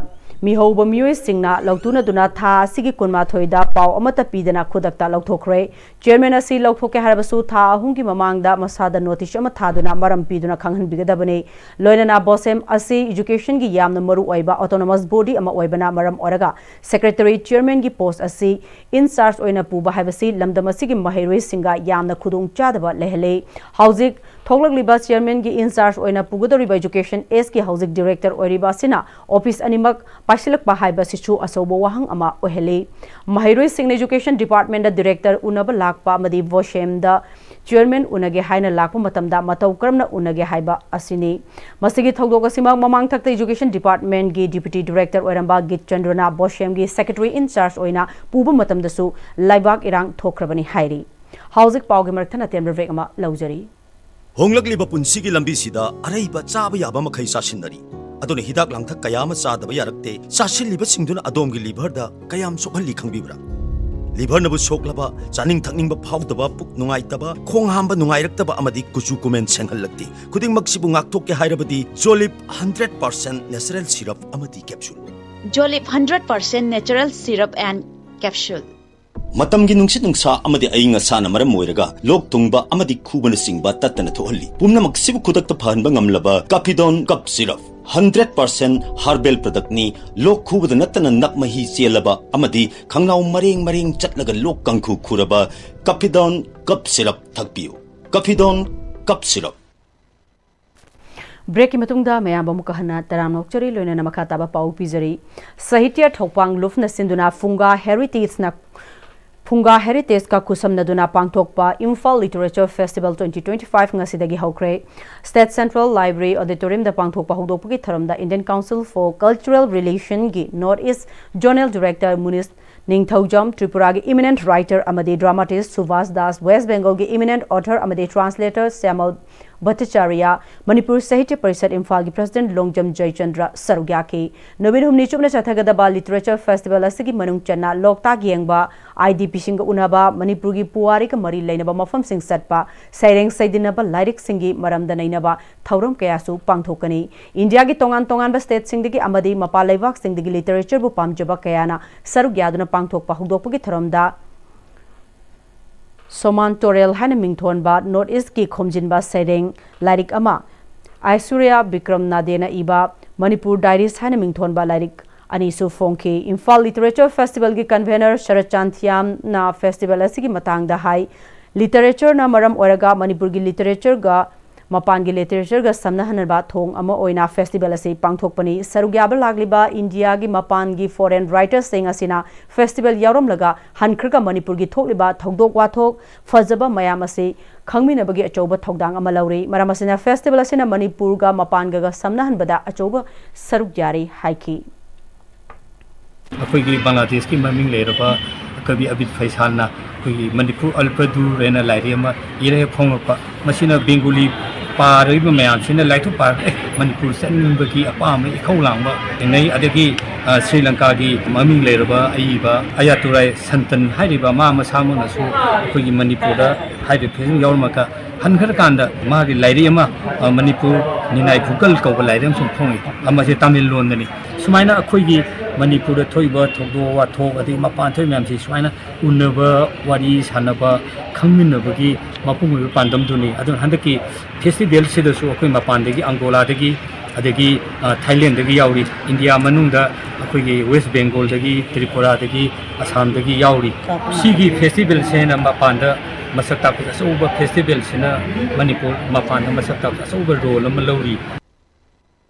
ꯃꯤꯍꯧꯕ ꯃꯤꯑꯣꯏꯁꯤꯡꯅ ꯂꯧꯇꯨꯅꯗꯨꯅ ꯊꯥ ꯑꯁꯤꯒꯤ ꯀꯨꯟꯃꯥꯊꯣꯏꯗ ꯄꯥꯎ ꯑꯃꯠꯇ ꯄꯤꯗꯅ ꯈꯨꯗꯛꯇ ꯂꯧꯊꯣꯛꯈ꯭ꯔꯦ꯫ Chairman ꯑꯁꯤ ꯂꯧꯊꯣꯛꯀꯦ ꯍꯥꯏꯔꯕꯁꯨ ꯊꯥ ꯑꯍꯨꯝꯒꯤ ꯃꯃꯥꯡꯗ ꯃꯁꯥꯗ notice ꯑꯃ ꯊꯥꯗꯨꯅ ꯃꯔꯝ ꯄꯤꯗꯨꯅ ꯈꯪꯍꯟꯕꯤꯒꯗꯕꯅꯤ꯫ ꯂꯣꯏꯅꯅ BOSEM ꯑꯁꯤ educationꯒꯤ ꯌꯥꯝꯅ ꯃꯔꯨ ꯑꯣꯏꯕ autonomous body ꯑꯃ ꯑꯣꯏꯕꯅ ꯃꯔꯝ ꯑꯣꯏꯔꯒ secretary chairmanꯒꯤ post ꯑꯁꯤ in charge ꯑꯣꯏꯅ ꯄꯨꯕ ꯍꯥꯏꯕꯁꯤ ꯂꯝꯗꯝ ꯑꯁꯤꯒꯤ ꯃꯍꯩꯔꯣꯏꯁꯤꯡꯒ ꯌꯥꯝꯅ ꯈꯨꯗꯣꯡ ꯆꯥꯗꯕ ꯂꯩꯍꯜꯂꯤ꯫ ꯍꯧꯖꯤꯛ ꯊꯣꯛꯂꯛꯂꯤꯕ chairmanꯒꯤ in charge ꯑꯣꯏꯅ ꯄꯨꯒꯗꯧꯔꯤꯕ Education Sꯒꯤ ꯍꯧꯖꯤꯛ director ꯑꯣꯏꯔꯤꯕ ꯑꯁꯤꯅ office ꯑꯅꯤꯃꯛ ꯄꯥꯏꯁꯤꯜꯂꯛꯄ ꯍꯥꯏꯕꯁꯤꯁꯨ ꯑꯆꯧꯕ ꯋꯥꯍꯪ ꯑꯃ ꯑꯣꯏꯍꯜꯂꯤ꯫ ꯃꯍꯩꯔꯣꯏꯁꯤꯡꯅ education departmentꯗ director ꯎꯅꯕ ꯂꯥꯛꯄ ꯑꯃꯗꯤ BOSEMꯗ chairman ꯎꯅꯒꯦ ꯍꯥꯏꯅ ꯂꯥꯛꯄ ꯃꯇꯝꯗ ꯃꯇꯧ ꯀꯔꯝꯅ ꯎꯅꯒꯦ ꯍꯥꯏꯕ ꯑꯁꯤꯅꯤ꯫ ꯃꯁꯤꯒꯤ ꯊꯧꯗꯣꯛ ꯑꯁꯤꯃꯛ ꯃꯃꯥꯡ ꯊꯛꯇ education departmentꯒꯤ deputy director ꯑꯣꯏꯔꯝꯕ ꯒꯤꯠ ꯆꯟꯗ꯭ꯔꯅ BOSEMꯒꯤ secretary in charge ꯑꯣꯏꯅ ꯄꯨꯕ ꯃꯇꯝꯗꯁꯨ ꯂꯩꯕꯥꯛ ꯏꯔꯥꯡ ꯊꯣꯛꯈ꯭ꯔꯕꯅꯤ ꯍꯥꯏꯔꯤ꯫ ꯍꯧꯖꯤꯛ ꯄꯥꯎꯒꯤ ꯃꯔꯛ ꯊꯠꯅ ꯇꯦꯟꯕ break ꯑꯃ ꯂꯧꯖꯔꯤ꯫ ꯍꯣꯡꯂꯛꯂꯤꯕ ꯄꯨꯟꯁꯤꯒꯤ ꯂꯝꯕꯤꯁꯤꯗ ꯑꯔꯩꯕ ꯆꯥꯕ ꯌꯥꯕ ꯃꯈꯩ ꯆꯥꯁꯤꯟꯅꯔꯤ꯫ ꯑꯗꯨꯅ ꯍꯤꯗꯥꯛ ꯂꯥꯡꯊꯛ ꯀꯌꯥ ꯑꯃ ꯆꯥꯗꯕ ꯌꯥꯔꯛꯇꯦ꯫ ꯆꯥꯁꯤꯜꯂꯤꯕꯁꯤꯡꯗꯨꯅ ꯑꯗꯣꯝꯒꯤ liverꯗ ꯀꯌꯥꯝ ꯁꯣꯛꯍꯜꯂꯤ ꯈꯪꯕꯤꯕ꯭ꯔꯥ? ꯂꯤꯚꯔꯅꯕꯨ ꯁꯣꯛꯂꯕ, ꯆꯥꯅꯤꯡ ꯊꯛꯅꯤꯡꯕ ꯐꯥꯎꯗꯕ, ꯄꯨꯛ ꯅꯨꯡꯉꯥꯏꯇꯕ, ꯈꯣꯡ ꯍꯥꯝꯕ ꯅꯨꯡꯉꯥꯏꯔꯛꯇꯕ ꯑꯃꯗꯤ ꯀꯨꯆꯨ ꯀꯨꯃꯦꯟ ꯁꯦꯡꯍꯜꯂꯛꯇꯦ꯫ ꯈꯨꯗꯤꯡꯃꯛꯁꯤꯕꯨ ꯉꯥꯛꯊꯣꯛꯀꯦ ꯍꯥꯏꯔꯕꯗꯤ ꯖꯣꯂꯤꯞ ꯍꯟꯗ꯭ꯔꯦꯠ ꯄꯥꯔꯁꯦꯟ ꯅꯦꯆꯔꯦꯜ ꯁꯤꯔꯞ ꯑꯃꯗꯤ capsule. Jolip hundred percent natural syrup and capsule. ꯃꯇꯝꯒꯤ ꯅꯨꯡꯁꯤꯠ ꯅꯨꯡꯁꯥ ꯑꯃꯗꯤ ꯑꯏꯪ ꯑꯁꯥꯅ ꯃꯔꯝ ꯑꯣꯏꯔꯒ ꯂꯣꯛ ꯊꯨꯡꯕ ꯑꯃꯗꯤ ꯈꯨꯕꯅꯆꯤꯡꯕ ꯇꯠꯇꯅ ꯊꯣꯛꯍꯜꯂꯤ꯫ ꯄꯨꯝꯅꯃꯛꯁꯤꯕꯨ ꯈꯨꯗꯛꯇ ꯐꯍꯟꯕ ꯉꯝꯂꯕ ꯀꯥꯐꯤꯗꯣꯟ cough syrup. Hundred percent herbal ꯄ꯭ꯔꯗꯛꯅꯤ꯫ ꯂꯣꯛ ꯈꯨꯕꯗ ꯅꯠꯇꯅ ꯅꯞ ꯃꯍꯤ ꯆꯦꯜꯂꯕ ꯑꯃꯗꯤ ꯈꯪꯅꯥꯎ ꯃꯔꯦꯡ ꯃꯔꯦꯡ ꯆꯠꯂꯒ ꯂꯣꯛ ꯀꯥꯡꯈꯨ ꯈꯨꯔꯕ ꯀꯥꯐꯤꯗꯣꯟ ꯀꯞ ꯁꯤꯔꯞ ꯊꯛꯄꯤꯌꯨ꯫ ꯀꯥꯐꯤꯗꯣꯟ cough syrup. ꯕ꯭ꯔꯦꯛꯀꯤ ꯃꯇꯨꯡꯗ ꯃꯌꯥꯝꯕꯨ ꯑꯃꯨꯛꯀ ꯍꯟꯅ ꯇꯔꯥꯝꯅ ꯑꯣꯛꯆꯔꯤ, ꯂꯣꯏꯅꯅ ꯃꯈꯥ ꯇꯥꯕ ꯄꯥꯎ ꯄꯤꯖꯔꯤ꯫ ꯁꯥꯍꯤꯇ꯭ꯌ ꯊꯧꯄꯥꯡ ꯂꯨꯞꯅ ꯁꯤꯟꯗꯨꯅ ꯐꯨꯡꯒꯥ ꯍꯦꯔꯤꯇꯦꯖꯅ, ꯐꯨꯡꯒꯥ ꯍꯦꯔꯤꯇꯦꯖꯀ ꯈꯨꯠꯁꯝꯅꯗꯨꯅ ꯄꯥꯡꯊꯣꯛꯄ Imphal literature festival twenty twenty five ꯉꯁꯤꯗꯒꯤ ꯍꯧꯈ꯭ꯔꯦ꯫ ꯁ꯭ꯇꯦꯠ ꯁꯦꯟꯇ꯭ꯔꯦꯜ ꯂꯥꯏꯕ꯭ꯔꯦꯔꯤ ꯑꯣꯗꯤꯇꯣꯔꯤꯌꯝꯗ ꯄꯥꯡꯊꯣꯛꯄ ꯍꯧꯗꯣꯛꯄꯒꯤ ꯊꯧꯔꯝꯗ ꯏꯟꯗꯤꯌꯟ ꯀꯥꯎꯟꯁꯤꯜ ꯐꯣꯔ ꯀꯜꯆꯔꯦꯜ ꯔꯤꯂꯦꯁꯟꯒꯤ north east zonal director Munish Ningthoujam, ꯇ꯭ꯔꯤꯄꯨꯔꯥꯒꯤ ꯏꯃꯤꯅꯦꯟꯠ ꯔꯥꯏꯇꯔ ꯑꯃꯗꯤ ꯗ꯭ꯔꯥꯃꯥꯇꯤꯁ ꯁꯨꯚꯥꯁ ꯗꯥꯁ, ꯋꯦꯁ ꯕꯦꯡꯒꯜꯒꯤ ꯏꯃꯤꯅꯦꯟꯠ ꯑꯣꯊꯔ ꯑꯃꯗꯤ ꯇ꯭ꯔꯥꯟꯁꯂꯦꯇꯔ ꯁ꯭ꯌꯥꯃꯜ ꯚꯠꯇꯆꯥꯔꯌ, ꯃꯅꯤꯄꯨꯔ ꯁꯥꯍꯤꯇ꯭ꯌ ꯄꯔꯤꯁꯠ ꯏꯝꯐꯥꯜꯒꯤ ꯄ꯭ꯔꯁꯤꯗꯦꯟꯠ ꯂꯣꯡꯖꯝ ꯖꯌꯆꯟꯗ꯭ꯔ ꯁꯔꯨꯛ ꯌꯥꯈꯤ꯫ ꯅꯨꯃꯤꯠ ꯍꯨꯝꯅꯤ ꯆꯨꯞꯅ ꯆꯠꯊꯒꯗꯕ ꯂꯤꯇꯔꯦꯆꯔ ꯐꯦꯁꯇꯤꯚꯦꯜ ꯑꯁꯤꯒꯤ ꯃꯅꯨꯡ ꯆꯟꯅ ꯂꯣꯛꯇꯥꯛ ꯌꯦꯡꯕ, ꯑꯥꯏ ꯗꯤ ꯄꯤꯁꯤꯡꯒ ꯎꯅꯕ, ꯃꯅꯤꯄꯨꯔꯒꯤ ꯄꯨꯋꯥꯔꯤꯒ ꯃꯔꯤ ꯂꯩꯅꯕ ꯃꯐꯝꯁꯤꯡ ꯆꯠꯄ, ꯁꯩꯔꯦꯡ ꯁꯩꯗꯤꯟꯅꯕ, ꯂꯥꯏꯔꯤꯛꯁꯤꯡꯒꯤ ꯃꯔꯝꯗ ꯅꯩꯅꯕ ꯊꯧꯔꯝ ꯀꯌꯥꯁꯨ ꯄꯥꯡꯊꯣꯛꯀꯅꯤ꯫ ꯏꯟꯗꯤꯌꯥꯒꯤ ꯇꯣꯉꯥꯟ ꯇꯣꯉꯥꯟꯕ ꯁ꯭ꯇꯦꯠꯁꯤꯡꯗꯒꯤ ꯑꯃꯗꯤ ꯃꯄꯥꯟ ꯂꯩꯕꯥꯛꯁꯤꯡꯗꯒꯤ ꯂꯤꯇꯔꯦꯆꯔꯕꯨ ꯄꯥꯝꯖꯕ ꯀꯌꯥꯅ ꯁꯔꯨꯛ ꯌꯥꯗꯨꯅ ꯄꯥꯡꯊꯣꯛꯄ ꯍꯧꯗꯣꯛꯄꯒꯤ ꯊꯧꯔꯝꯗ ꯁꯣꯃꯥꯟ ꯇꯣꯔꯦꯜ ꯍꯥꯏꯅ ꯃꯤꯡꯊꯣꯟꯕ ꯅꯣꯔꯠ ꯏꯁꯀꯤ ꯈꯣꯝꯖꯤꯟꯕ ꯁꯩꯔꯦꯡ ꯂꯥꯏꯔꯤꯛ ꯑꯃ, ꯑꯥꯏꯁꯨꯔꯌꯥ ꯕꯤꯀ꯭ꯔꯝ ꯅꯥꯗꯦꯅ ꯏꯕ ꯃꯅꯤꯄꯨꯔ ꯗꯥꯏꯔꯤꯁ ꯍꯥꯏꯅ ꯃꯤꯡꯊꯣꯟꯕ ꯂꯥꯏꯔꯤꯛ ꯑꯅꯤꯁꯨ ꯐꯣꯡꯈꯤ꯫ ꯏꯝꯐꯥꯜ ꯂꯤꯇꯔꯦꯆꯔ ꯐꯦꯁꯇꯤꯚꯦꯜꯒꯤ ꯀꯟꯚꯦꯅꯔ ꯁꯔꯠ ꯆꯥꯟꯊꯤꯌꯥꯝꯅ ꯐꯦꯁꯇꯤꯚꯦꯜ ꯑꯁꯤꯒꯤ ꯃꯇꯥꯡꯗ ꯍꯥꯏ, ꯂꯤꯇꯔꯦꯆꯔꯅ ꯃꯔꯝ ꯑꯣꯏꯔꯒ ꯃꯅꯤꯄꯨꯔꯒꯤ ꯂꯤꯇꯔꯦꯆꯔꯒ ꯃꯄꯥꯟꯒꯤ ꯂꯤꯇꯔꯦꯆꯔꯒ ꯁꯝꯅꯍꯟꯅꯕ ꯊꯣꯡ ꯑꯃ ꯑꯣꯏꯅ ꯐꯦꯁꯇꯤꯚꯦꯜ ꯑꯁꯤ ꯄꯥꯡꯊꯣꯛꯄꯅꯤ꯫ ꯁꯔꯨꯛ ꯌꯥꯕ ꯂꯥꯛꯂꯤꯕ ꯏꯟꯗꯤꯌꯥꯒꯤ ꯃꯄꯥꯟꯒꯤ ꯐꯣꯔꯦꯟ ꯔꯥꯏꯇꯔꯁꯤꯡ ꯑꯁꯤꯅ ꯐꯦꯁꯇꯤꯚꯦꯜ ꯌꯥꯎꯔꯝꯂꯒ ꯍꯟꯈ꯭ꯔꯒ ꯃꯅꯤꯄꯨꯔꯒꯤ ꯊꯣꯛꯂꯤꯕ ꯊꯧꯗꯣꯛ ꯋꯥꯊꯣꯛ ꯐꯖꯕ ꯃꯌꯥꯝ ꯑꯁꯤ ꯈꯪꯃꯤꯟꯅꯕꯒꯤ ꯑꯆꯧꯕ ꯊꯧꯗꯥꯡ ꯑꯃ ꯂꯧꯔꯤ꯫ ꯃꯔꯝ ꯑꯁꯤꯅ ꯐꯦꯁꯇꯤꯚꯦꯜ ꯑꯁꯤꯅ ꯃꯅꯤꯄꯨꯔꯒ ꯃꯄꯥꯟꯒꯒ ꯁꯝꯅꯍꯟꯕꯗ ꯑꯆꯧꯕ ꯁꯔꯨꯛ ꯌꯥꯔꯤ ꯍꯥꯏꯈꯤ꯫ ꯑꯩꯈꯣꯏꯒꯤ ꯕꯪꯒ꯭ꯂꯥꯗꯦꯁꯀꯤ ꯃꯃꯤꯡ ꯂꯩꯔꯕ ꯀꯕꯤ ꯑꯕꯤꯗ ꯐꯩꯁꯥꯜꯅ ꯑꯩꯈꯣꯏꯒꯤ ꯃꯅꯤꯄꯨꯔ ꯑꯜꯄꯗꯨꯔ ꯍꯥꯏꯅ ꯂꯥꯏꯔꯤꯛ ꯑꯃ ꯏꯔꯒ ꯐꯣꯡꯂꯛꯄ, ꯃꯁꯤꯅ ꯕꯦꯡꯒꯣꯂꯤ ꯄꯥꯔꯤꯕ ꯃꯌꯥꯝꯁꯤꯅ ꯂꯥꯏꯔꯤꯛꯇꯨ ꯄꯥꯔꯒ, "ꯑꯦ, ꯃꯅꯤꯄꯨꯔ ꯆꯠꯅꯤꯡꯕꯒꯤ ꯑꯄꯥꯝꯕ ꯏꯈꯧ ꯂꯥꯡꯕ ꯊꯦꯡꯅꯩ"꯫ ꯑꯗꯒꯤ, ꯑ, ꯁ꯭ꯔꯤ ꯂꯪꯀꯥꯒꯤ ꯃꯃꯤꯡ ꯂꯩꯔꯕ ꯑꯏꯕ ꯑꯌꯥꯇꯨꯔꯥꯏ ꯁꯟꯇꯟ ꯍꯥꯏꯔꯤꯕ ꯃꯥ ꯃꯁꯥꯃꯛꯅꯁꯨ ꯑꯩꯈꯣꯏꯒꯤ ꯃꯅꯤꯄꯨꯔꯗ ꯍꯥꯏꯔꯤꯕ ꯐꯤꯕꯝ ꯌꯥꯎꯔꯝꯃꯒ ꯍꯟꯈ꯭ꯔꯀꯥꯟꯗ ꯃꯥꯒꯤ ꯂꯥꯏꯔꯤꯛ ꯑꯃ, ꯑ, ꯃꯅꯤꯄꯨꯔ ꯅꯤꯅꯥꯏ ꯄꯨꯀꯜ ꯀꯧꯕ ꯂꯥꯏꯔꯤꯛ ꯑꯃꯁꯨ ꯐꯣꯡꯉꯤ꯫ ꯑ, ꯃꯁꯤ ꯇꯥꯃꯤꯜ ꯂꯣꯟꯗꯅꯤ꯫ ꯁꯨꯃꯥꯏꯅ ꯑꯩꯈꯣꯏꯒꯤ ꯃꯅꯤꯄꯨꯔꯗ ꯊꯣꯛꯏꯕ ꯊꯧꯗꯣꯛ ꯋꯥꯊꯣꯛ, ꯑꯗꯒꯤ ꯃꯄꯥꯟ ꯊꯣꯛꯏ ꯃꯌꯥꯝꯁꯤ ꯁꯨꯃꯥꯏꯅ ꯎꯅꯕ, ꯋꯥꯔꯤ ꯁꯥꯟꯅꯕ, ꯈꯪꯃꯤꯟꯅꯕꯒꯤ ꯃꯄꯨꯡ ꯑꯣꯏꯕ ꯄꯥꯟꯗꯝꯗꯨꯅꯤ꯫ ꯑꯗꯨꯅ ꯍꯟꯗꯛꯀꯤ ꯐꯦꯁꯇꯤꯚꯦꯜꯁꯤꯗꯁꯨ ꯑꯩꯈꯣꯏ ꯃꯄꯥꯟꯗꯒꯤ, ꯑꯪꯒꯣꯂꯥꯗꯒꯤ, ꯑꯗꯒꯤ, ꯑ, ꯊꯥꯏꯂꯦꯟꯗꯒꯤ ꯌꯥꯎꯔꯤ, ꯏꯟꯗꯤꯌꯥ ꯃꯅꯨꯡꯗ ꯑꯩꯈꯣꯏꯒꯤ ꯋꯦꯁ ꯕꯦꯡꯒꯣꯜꯗꯒꯤ, ꯇ꯭ꯔꯤꯄꯨꯔꯥꯗꯒꯤ, ꯑꯁꯥꯝꯗꯒꯤ ꯌꯥꯎꯔꯤ꯫ ꯁꯤꯒꯤ ꯐꯦꯁꯇꯤꯚꯦꯜꯁꯤꯅ ꯃꯄꯥꯟꯗ ꯃꯁꯛ ꯇꯥꯛꯄ ꯑꯆꯧꯕ ꯐꯦꯁꯇꯤꯚꯦꯜꯁꯤꯅ ꯃꯅꯤꯄꯨꯔ ꯃꯄꯥꯟꯗ ꯃꯁꯛ ꯇꯥꯛꯄ ꯑꯆꯧꯕ ꯔꯣꯜ ꯑꯃ ꯂꯧꯔꯤ꯫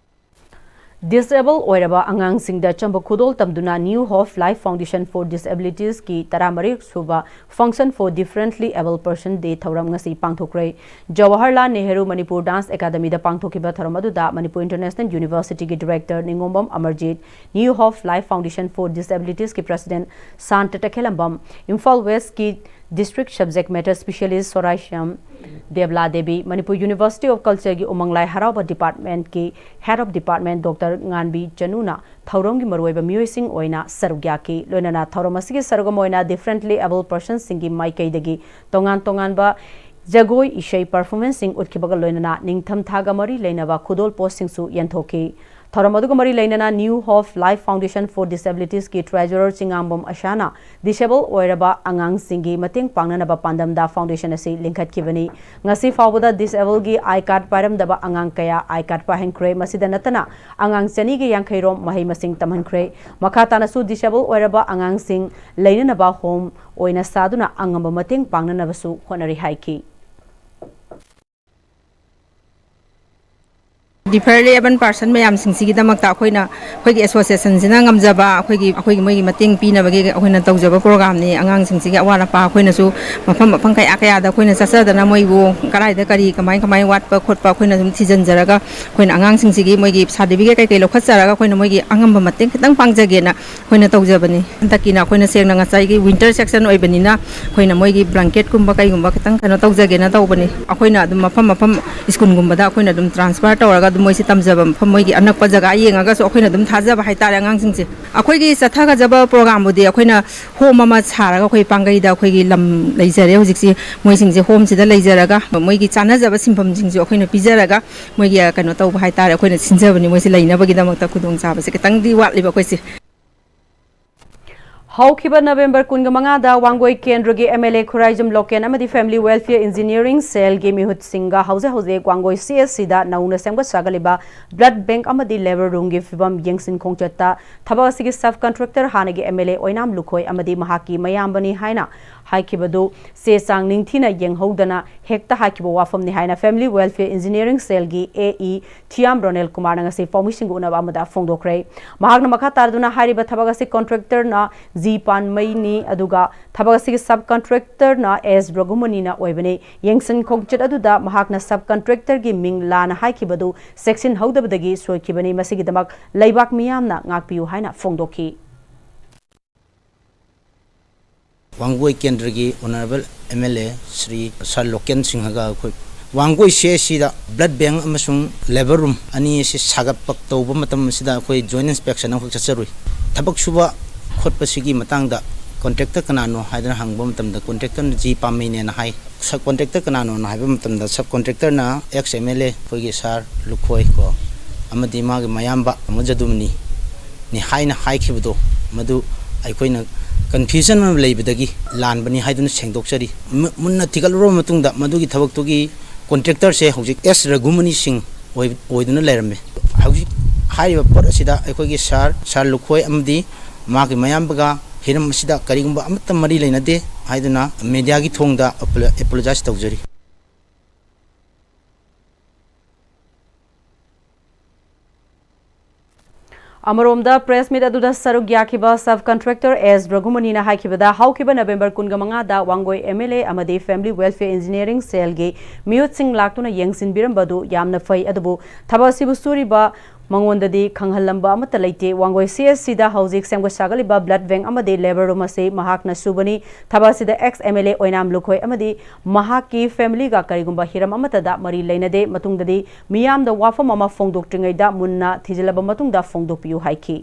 Disable ꯑꯣꯏꯔꯕ ꯑꯉꯥꯡꯁꯤꯡꯗ ꯑꯆꯝꯕ ꯈꯨꯗꯣꯜ ꯇꯝꯗꯨꯅ New Hope Life Foundation for Disabilities ꯀꯤ ꯇꯔꯥꯃꯔꯤ ꯁꯨꯕ Function for Differently Abled Person Day ꯊꯧꯔꯝ ꯉꯁꯤ ꯄꯥꯡꯊꯣꯛꯈ꯭ꯔꯦ꯫ ꯖꯋꯥꯍꯔꯂꯥꯜ ꯅꯦꯍꯔꯨ ꯃꯅꯤꯄꯨꯔ ꯗꯥꯟꯁ ꯑꯦꯀꯥꯗꯃꯤꯗ ꯄꯥꯡꯊꯣꯛꯈꯤꯕ ꯊꯧꯔꯝ ꯑꯗꯨꯗ ꯃꯅꯤꯄꯨꯔ ꯏꯟꯇꯔꯅꯦꯁꯅꯦꯜ ꯌꯨꯅꯤꯚꯔꯁꯤꯇꯤꯒꯤ director Ningombam Amarjit, New Hope Life Foundation for Disabilities ꯀꯤ ꯄ꯭ꯔꯁꯤꯗꯦꯟꯠ ꯁꯥꯟꯇ ꯇꯈꯦꯂꯝꯕꯝ, ꯏꯝꯐꯥꯜ ꯋꯦꯁ꯭ꯠꯀꯤ District Subject Matter Specialist Soraisham Debala Devi, Manipur University of Culture ꯒꯤ ꯎꯃꯪ ꯂꯥꯏ ꯍꯔꯥꯎꯕ ꯗꯤꯄꯥꯔꯠꯃꯦꯟꯠꯀꯤ Head of Department ꯗꯣꯛꯇꯔ ꯉꯥꯟꯕꯤ ꯆꯅꯨꯅ ꯊꯧꯔꯝꯒꯤ ꯃꯔꯨꯑꯣꯏꯕ ꯃꯤꯑꯣꯏꯁꯤꯡ ꯑꯣꯏꯅ ꯁꯔꯨꯛ ꯌꯥꯈꯤ꯫ ꯂꯣꯏꯅꯅ ꯊꯧꯔꯝ ꯑꯁꯤꯒꯤ ꯁꯔꯨꯛ ꯑꯃ ꯑꯣꯏꯅ Differently Abled Persons ꯁꯤꯡꯒꯤ ꯃꯥꯏꯀꯩꯗꯒꯤ ꯇꯣꯉꯥꯟ ꯇꯣꯉꯥꯟꯕ ꯖꯒꯣꯏ, ꯏꯁꯩ, performance ꯁꯤꯡ ꯎꯠꯈꯤꯕꯒ ꯂꯣꯏꯅꯅ ꯅꯤꯡꯊꯝꯊꯥꯒ ꯃꯔꯤ ꯂꯩꯅꯕ ꯈꯨꯗꯣꯜ ꯄꯣꯠꯁꯤꯡꯁꯨ ꯌꯦꯟꯊꯣꯛꯈꯤ꯫ ꯊꯧꯔꯝ ꯑꯗꯨꯒ ꯃꯔꯤ ꯂꯩꯅꯅ New Hope Life Foundation for Disabilities ꯀꯤ Treasurer ꯆꯤꯉꯥꯝꯕꯝ ꯑꯁꯥꯅ disable ꯑꯣꯏꯔꯕ ꯑꯉꯥꯡꯁꯤꯡꯒꯤ ꯃꯇꯦꯡ ꯄꯥꯡꯅꯅꯕ ꯄꯥꯟꯗꯝꯗ foundation ꯑꯁꯤ ꯂꯤꯡꯈꯠꯈꯤꯕꯅꯤ꯫ ꯉꯁꯤ ꯐꯥꯎꯕꯗ disable ꯒꯤ I card ꯄꯥꯏꯔꯝꯗꯕ ꯑꯉꯥꯡ ꯀꯌꯥ I card ꯄꯥꯏꯍꯟꯈ꯭ꯔꯦ꯫ ꯃꯁꯤꯗ ꯅꯠꯇꯅ ꯑꯉꯥꯡ ꯆꯅꯤꯒ ꯌꯥꯡꯈꯩ ꯔꯣꯝ ꯃꯍꯩ ꯃꯁꯤꯡ ꯇꯝꯍꯟꯈ꯭ꯔꯦ꯫ ꯃꯈꯥ ꯇꯥꯅꯁꯨ disable ꯑꯣꯏꯔꯕ ꯑꯉꯥꯡꯁꯤꯡ ꯂꯩꯅꯅꯕ home ꯑꯣꯏꯅ ꯁꯥꯗꯨꯅ ꯑꯉꯝꯕ ꯃꯇꯦꯡ ꯄꯥꯡꯅꯅꯕꯁꯨ ꯍꯣꯠꯅꯔꯤ ꯍꯥꯏꯈꯤ꯫ Differently abled person ꯃꯌꯥꯝꯁꯤꯡꯁꯤꯒꯤꯗꯃꯛꯇ ꯑꯩꯈꯣꯏꯅ, ꯑꯩꯈꯣꯏꯒꯤ ꯑꯦꯁꯣꯁꯤꯌꯦꯁꯟꯁꯤꯅ ꯉꯝꯖꯕ, ꯑꯩꯈꯣꯏꯒꯤ, ꯑꯩꯈꯣꯏꯒꯤ ꯃꯣꯏꯒꯤ ꯃꯇꯦꯡ ꯄꯤꯅꯕꯒꯤ ꯑꯩꯈꯣꯏꯅ ꯇꯧꯖꯕ ꯄ꯭ꯔꯣꯒ꯭ꯔꯥꯝꯅꯤ꯫ ꯑꯉꯥꯡꯁꯤꯡꯁꯤꯒꯤ ꯑꯋꯥꯠ ꯑꯄꯥ ꯑꯩꯈꯣꯏꯅꯁꯨ ꯃꯐꯝ ꯃꯐꯝ ꯀꯌꯥ ꯀꯌꯥꯗ ꯑꯩꯈꯣꯏꯅ ꯆꯠꯆꯗꯅ ꯃꯣꯏꯕꯨ ꯀꯗꯥꯏꯗ ꯀꯔꯤ ꯀꯃꯥꯏ ꯀꯃꯥꯏ ꯋꯥꯠꯄ ꯈꯣꯠꯄ ꯑꯩꯈꯣꯏꯅ ꯑꯗꯨꯝ ꯊꯤꯖꯤꯟꯖꯔꯒ ꯑꯩꯈꯣꯏꯅ ꯑꯉꯥꯡꯁꯤꯡꯁꯤꯒꯤ ꯃꯣꯏꯒꯤ ꯁꯥꯔꯇꯤꯐꯤꯀꯦꯠ ꯀꯩꯀꯩ ꯂꯧꯈꯠꯆꯔꯒ ꯑꯩꯈꯣꯏꯅ ꯃꯣꯏꯒꯤ ꯑꯉꯝꯕ ꯃꯇꯦꯡ ꯈꯤꯇꯪ ꯄꯥꯡꯖꯒꯦꯅ ꯑꯩꯈꯣꯏꯅ ꯇꯧꯖꯕꯅꯤ꯫ ꯍꯟꯗꯛꯀꯤꯅ ꯑꯩꯈꯣꯏꯅ ꯁꯦꯡꯅ ꯉꯁꯥꯏꯒꯤ winter season ꯑꯣꯏꯕꯅꯤꯅ ꯑꯩꯈꯣꯏꯅ ꯃꯣꯏꯒꯤ blanket ꯀꯨꯝꯕ ꯀꯩꯒꯨꯝꯕ ꯈꯤꯇꯪ ꯀꯩꯅꯣ ꯇꯧꯖꯒꯦꯅ ꯇꯧꯕꯅꯤ꯫ ꯑꯩꯈꯣꯏꯅ ꯑꯗꯨꯝ ꯃꯐꯝ ꯃꯐꯝ ꯁ꯭ꯀꯨꯜꯒꯨꯝꯕꯗ ꯑꯩꯈꯣꯏꯅ ꯑꯗꯨꯝ transfer ꯇꯧꯔꯒ ꯑꯗꯨꯝ ꯃꯣꯏꯁꯦ ꯇꯝꯖꯕ ꯃꯐꯝ ꯃꯣꯏꯒꯤ ꯑꯅꯛꯄ ꯖꯒꯥ ꯌꯦꯡꯉꯒꯁꯨ ꯑꯩꯈꯣꯏꯅ ꯑꯗꯨꯝ ꯊꯥꯖꯕ ꯍꯥꯏꯇꯥꯔꯦ ꯑꯉꯥꯡꯁꯤꯡꯁꯦ꯫ ꯑꯩꯈꯣꯏꯒꯤ ꯆꯠꯊꯒꯗꯕ ꯄ꯭ꯔꯣꯒ꯭ꯔꯥꯝꯕꯨꯗꯤ ꯑꯩꯈꯣꯏꯅ ꯍꯣꯝ ꯑꯃ ꯁꯥꯔꯒ ꯑꯩꯈꯣꯏ ꯄꯥꯡꯒꯩꯗ ꯑꯩꯈꯣꯏꯒꯤ ꯂꯝ ꯂꯩꯖꯔꯦ ꯍꯧꯖꯤꯛꯁꯤ꯫ ꯃꯣꯏꯁꯤꯡꯁꯦ ꯍꯣꯝꯁꯤꯗ ꯂꯩꯖꯔꯒ ꯃꯣꯏꯒꯤ ꯆꯥꯟꯅꯖꯕ ꯁꯤꯟꯐꯝꯁꯤꯡꯁꯨ ꯑꯩꯈꯣꯏꯅ ꯄꯤꯖꯔꯒ ꯃꯣꯏꯒꯤ ꯀꯩꯅꯣ ꯇꯧꯕ ꯍꯥꯏꯇꯥꯔꯦ꯫ ꯑꯩꯈꯣꯏꯅ ꯁꯤꯟꯖꯕꯅꯤ ꯃꯣꯏꯁꯦ ꯂꯩꯅꯕꯒꯤꯗꯃꯛꯇ ꯈꯨꯗꯣꯡꯆꯥꯕꯁꯦ ꯈꯤꯇꯪꯗꯤ ꯋꯥꯠꯂꯤꯕ ꯑꯩꯈꯣꯏꯁꯦ꯫ ꯍꯧꯈꯤꯕ ꯅꯕꯦꯝꯕꯔ ꯀꯨꯟꯃꯉꯥꯗ ꯋꯥꯡꯒꯣꯏ ꯀꯦꯟꯗ꯭ꯔꯒꯤ ꯑꯦꯝ ꯑꯦꯜ ꯑꯦ ꯈꯨꯔꯥꯏꯖꯝ ꯂꯣꯀꯦꯟ ꯑꯃꯗꯤ Family Welfare Engineering Cellꯒꯤ ꯃꯤꯍꯨꯠꯁꯤꯡꯒ ꯍꯧꯖꯤꯛ ꯍꯧꯖꯤꯛ ꯋꯥꯡꯒꯣꯏ ꯁꯤ ꯑꯦꯁ ꯁꯤꯗ ꯅꯧꯅ ꯁꯦꯝꯒꯠ ꯁꯥꯒꯠꯂꯤꯕ blood bank ꯑꯃꯗꯤ labour roomꯒꯤ ꯐꯤꯕꯝ ꯌꯦꯡꯁꯤꯟ ꯈꯣꯡꯆꯠꯇ ꯊꯕꯛ ꯑꯁꯤꯒꯤ sub contractor ꯍꯥꯟꯅꯒꯤ ꯑꯦꯝ ꯑꯦꯜ ꯑꯦ ꯑꯣꯏꯅꯥꯝ ꯂꯨꯈꯣꯏ ꯑꯃꯗꯤ ꯃꯍꯥꯛꯀꯤ ꯃꯌꯥꯝꯕꯅꯤ ꯍꯥꯏꯅ ꯍꯥꯏꯈꯤꯕꯗꯨ ꯆꯦ ꯆꯥꯡ ꯅꯤꯡꯊꯤꯅ ꯌꯦꯡꯍꯧꯗꯅ ꯍꯦꯛꯇ ꯍꯥꯏꯈꯤꯕ ꯋꯥꯐꯝꯅꯤ ꯍꯥꯏꯅ Family Welfare Engineering Cellꯒꯤ ꯑꯦ ꯏ ꯊꯤꯌꯥꯝ ꯔꯣꯅꯦꯜ ꯀꯨꯃꯥꯔꯅ ꯉꯁꯤ ꯄꯥꯎꯃꯤꯁꯤꯡꯒ ꯎꯅꯕ ꯑꯃꯗ ꯐꯣꯡꯗꯣꯛꯈ꯭ꯔꯦ꯫ ꯃꯍꯥꯛꯅ ꯃꯈꯥ ꯇꯥꯗꯨꯅ ꯍꯥꯏꯔꯤꯕ ꯊꯕꯛ ꯑꯁꯤ contractorꯅ ꯖꯤ ꯄꯥꯟꯃꯩꯅꯤ, ꯑꯗꯨꯒ ꯊꯕꯛ ꯑꯁꯤꯒꯤ sub contractorꯅ ꯑꯦꯁ ꯔꯘꯨꯃꯅꯤꯅ ꯑꯣꯏꯕꯅꯤ꯫ ꯌꯦꯡꯁꯤꯟ ꯈꯣꯡꯆꯠ ꯑꯗꯨꯗ ꯃꯍꯥꯛꯅ sub contractorꯒꯤ ꯃꯤꯡ ꯂꯥꯟꯅ ꯍꯥꯏꯈꯤꯕꯗꯨ ꯆꯦꯛꯁꯤꯟꯍꯧꯗꯕꯗꯒꯤ ꯁꯣꯏꯈꯤꯕꯅꯤ꯫ ꯃꯁꯤꯒꯤꯗꯃꯛ ꯂꯩꯕꯥꯛ ꯃꯤꯌꯥꯝꯅ ꯉꯥꯛꯄꯤꯌꯨ ꯍꯥꯏꯅ ꯐꯣꯡꯗꯣꯛꯈꯤ꯫ ꯋꯥꯡꯒꯣꯏ ꯀꯦꯟꯗ꯭ꯔꯒꯤ Honourable M L A Shri ꯁꯥꯔ ꯂꯣꯀꯦꯟ ꯁꯤꯡꯍꯒ ꯑꯩꯈꯣꯏ ꯋꯥꯡꯒꯣꯏ ꯁꯤ ꯑꯦꯁ ꯁꯤꯗ blood bank ꯑꯃꯁꯨꯡ labour room ꯑꯅꯤ ꯑꯁꯤ ꯁꯥꯒꯠꯄ ꯇꯧꯕ ꯃꯇꯝ ꯑꯁꯤꯗ ꯑꯩꯈꯣꯏ joint inspection ꯑꯃꯈꯛ ꯆꯠꯆꯔꯨꯏ꯫ ꯊꯕꯛ ꯁꯨꯕ ꯈꯣꯠꯄꯁꯤꯒꯤ ꯃꯇꯥꯡꯗ contractor ꯀꯅꯥꯅꯣ ꯍꯥꯏꯗꯅ ꯍꯪꯕ ꯃꯇꯝꯗ contractorꯅ ꯖꯤ ꯄꯥꯝꯃꯩꯅꯦꯅ ꯍꯥꯏ꯫ Sub contractor ꯀꯅꯥꯅꯣꯅ ꯍꯥꯏꯕ ꯃꯇꯝꯗ sub contractorꯅ ex M L A ꯑꯩꯈꯣꯏꯒꯤ ꯁꯥꯔ ꯂꯨꯈꯣꯏ ꯀꯣ ꯑꯃꯗꯤ ꯃꯥꯒꯤ ꯃꯌꯥꯝꯕ ꯑꯃ ꯖꯗꯨꯃꯅꯤ ꯅꯤ ꯍꯥꯏꯅ ꯍꯥꯏꯈꯤꯕꯗꯣ, ꯃꯗꯨ ꯑꯩꯈꯣꯏꯅ confusion ꯑꯃ ꯂꯩꯕꯗꯒꯤ ꯂꯥꯟꯕꯅꯤ ꯍꯥꯏꯗꯨꯅ ꯁꯦꯡꯗꯣꯛꯆꯔꯤ꯫ ꯃꯨ-, ꯃꯨꯟꯅ ꯊꯤꯒꯠꯂꯨꯔꯕ ꯃꯇꯨꯡꯗ ꯃꯗꯨꯒꯤ ꯊꯕꯛꯇꯨꯒꯤ contractorꯁꯦ ꯍꯧꯖꯤꯛ ꯑꯦꯁ ꯔꯘꯨꯃꯅꯤ ꯁꯤꯡ ꯑꯣꯏ-, ꯑꯣꯏꯗꯨꯅ ꯂꯩꯔꯝꯃꯤ꯫ ꯍꯧꯖꯤꯛ ꯍꯥꯏꯔꯤꯕ ꯄꯣꯠ ꯑꯁꯤꯗ ꯑꯩꯈꯣꯏꯒꯤ ꯁꯥꯔ, ꯁꯥꯔ ꯂꯨꯈꯣꯏ ꯑꯃꯗꯤ ꯃꯍꯥꯛꯀꯤ ꯃꯌꯥꯝꯕꯒ ꯍꯤꯔꯝ ꯑꯁꯤꯗ ꯀꯔꯤꯒꯨꯝꯕ ꯑꯃꯠꯇ ꯃꯔꯤ ꯂꯩꯅꯗꯦ ꯍꯥꯏꯗꯨꯅ mediaꯒꯤ ꯊꯣꯡꯗ ꯑꯦꯄꯣꯂꯣ-, apologize ꯇꯧꯖꯔꯤ꯫ ꯑꯃꯔꯣꯝꯗ, press meet ꯑꯗꯨꯗ ꯁꯔꯨꯛ ꯌꯥꯈꯤꯕ sub contractor ꯑꯦꯁ ꯔꯘꯨꯃꯅꯤꯅ ꯍꯥꯏꯈꯤꯕꯗ, ꯍꯧꯈꯤꯕ November ꯀꯨꯟꯃꯉꯥꯗ Wangoi M L A ꯑꯃꯗꯤ Family Welfare Engineering Cellꯒꯤ ꯃꯤꯍꯨꯠꯁꯤꯡ ꯂꯥꯛꯇꯨꯅ ꯌꯦꯡꯁꯤꯟꯕꯤꯔꯝꯕꯗꯨ ꯌꯥꯝꯅ ꯐꯩ, ꯑꯗꯨꯕꯨ ꯊꯕꯛ ꯑꯁꯤꯕꯨ ꯁꯨꯔꯤꯕ ꯃꯉꯣꯟꯗꯗꯤ ꯈꯪꯍꯜꯂꯝꯕ ꯑꯃꯠꯇ ꯂꯩꯇꯦ꯫ ꯋꯥꯡꯒꯣꯏ C H Cꯗ ꯍꯧꯖꯤꯛ ꯁꯦꯝꯒꯠ ꯁꯥꯒꯠꯂꯤꯕ blood bank ꯑꯃꯗꯤ labour room ꯑꯁꯤ ꯃꯍꯥꯛꯅ ꯁꯨꯕꯅꯤ꯫ ꯊꯕꯛ ꯑꯁꯤꯗ ex M L A ꯑꯣꯏꯅꯥꯝ ꯂꯨꯈꯣꯏ ꯑꯃꯗꯤ ꯃꯍꯥꯛꯀꯤ familyꯒ ꯀꯔꯤꯒꯨꯝꯕ ꯍꯤꯔꯝ ꯑꯃꯠꯇꯗ ꯃꯔꯤ ꯂꯩꯅꯗꯦ꯫ ꯃꯇꯨꯡꯗꯗꯤ ꯃꯤꯌꯥꯝꯗ ꯋꯥꯐꯝ ꯑꯃ ꯐꯣꯡꯗꯣꯛꯇ꯭ꯔꯤꯉꯩꯗ ꯃꯨꯟꯅ ꯊꯤꯖꯤꯜꯂꯕ ꯃꯇꯨꯡꯗ ꯐꯣꯡꯗꯣꯛꯄꯤꯌꯨ ꯍꯥꯏꯈꯤ꯫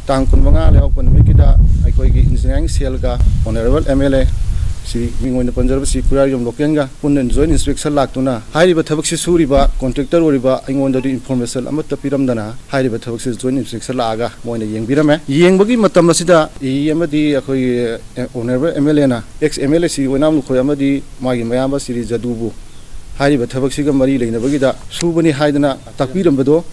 ꯇꯥꯡ ꯀꯨꯟꯃꯉꯥ ꯂꯩꯕꯥꯛꯄꯣꯛꯄ ꯅꯨꯃꯤꯠꯀꯤꯗ ꯑꯩꯈꯣꯏꯒꯤ Engineering Cellꯒ Honourable M L A Shri, ꯃꯤꯡ ꯑꯣꯏꯅ ꯄꯟꯖꯔꯕ ꯁ꯭ꯔꯤ ꯈꯨꯔꯥꯏꯌꯨꯝ ꯂꯣꯀꯦꯟꯒ ꯄꯨꯟꯅ joint inspection ꯂꯥꯛꯇꯨꯅ ꯍꯥꯏꯔꯤꯕ ꯊꯕꯛꯁꯤ ꯁꯨꯔꯤꯕ contractor ꯑꯣꯏꯔꯤꯕ ꯑꯩꯉꯣꯟꯗꯗꯤ information ꯑꯃꯠꯇ ꯄꯤꯔꯝꯗꯅ ꯍꯥꯏꯔꯤꯕ ꯊꯕꯛꯁꯤ joint inspection ꯂꯥꯛꯑꯒ ꯃꯣꯏꯅ ꯌꯦꯡꯕꯤꯔꯝꯃꯦ꯫ ꯌꯦꯡꯕꯒꯤ ꯃꯇꯝ ꯑꯁꯤꯗ ꯏ ꯑꯃꯗꯤ ꯑꯩꯈꯣꯏꯒꯤ Honourable M L Aꯅ ex M L A Shri ꯑꯣꯏꯅꯥꯝ ꯂꯨꯈꯣꯏ ꯑꯃꯗꯤ ꯃꯥꯒꯤ ꯃꯌꯥꯝꯕ ꯁ꯭ꯔꯤ ꯖꯗꯨꯕꯨ ꯍꯥꯏꯔꯤꯕ ꯊꯕꯛꯁꯤꯒ ꯃꯔꯤ ꯂꯩꯅꯕꯒꯤꯗ ꯁꯨꯕꯅꯤ ꯍꯥꯏꯗꯅ ꯇꯥꯛꯄꯤꯔꯝꯕꯗꯣ,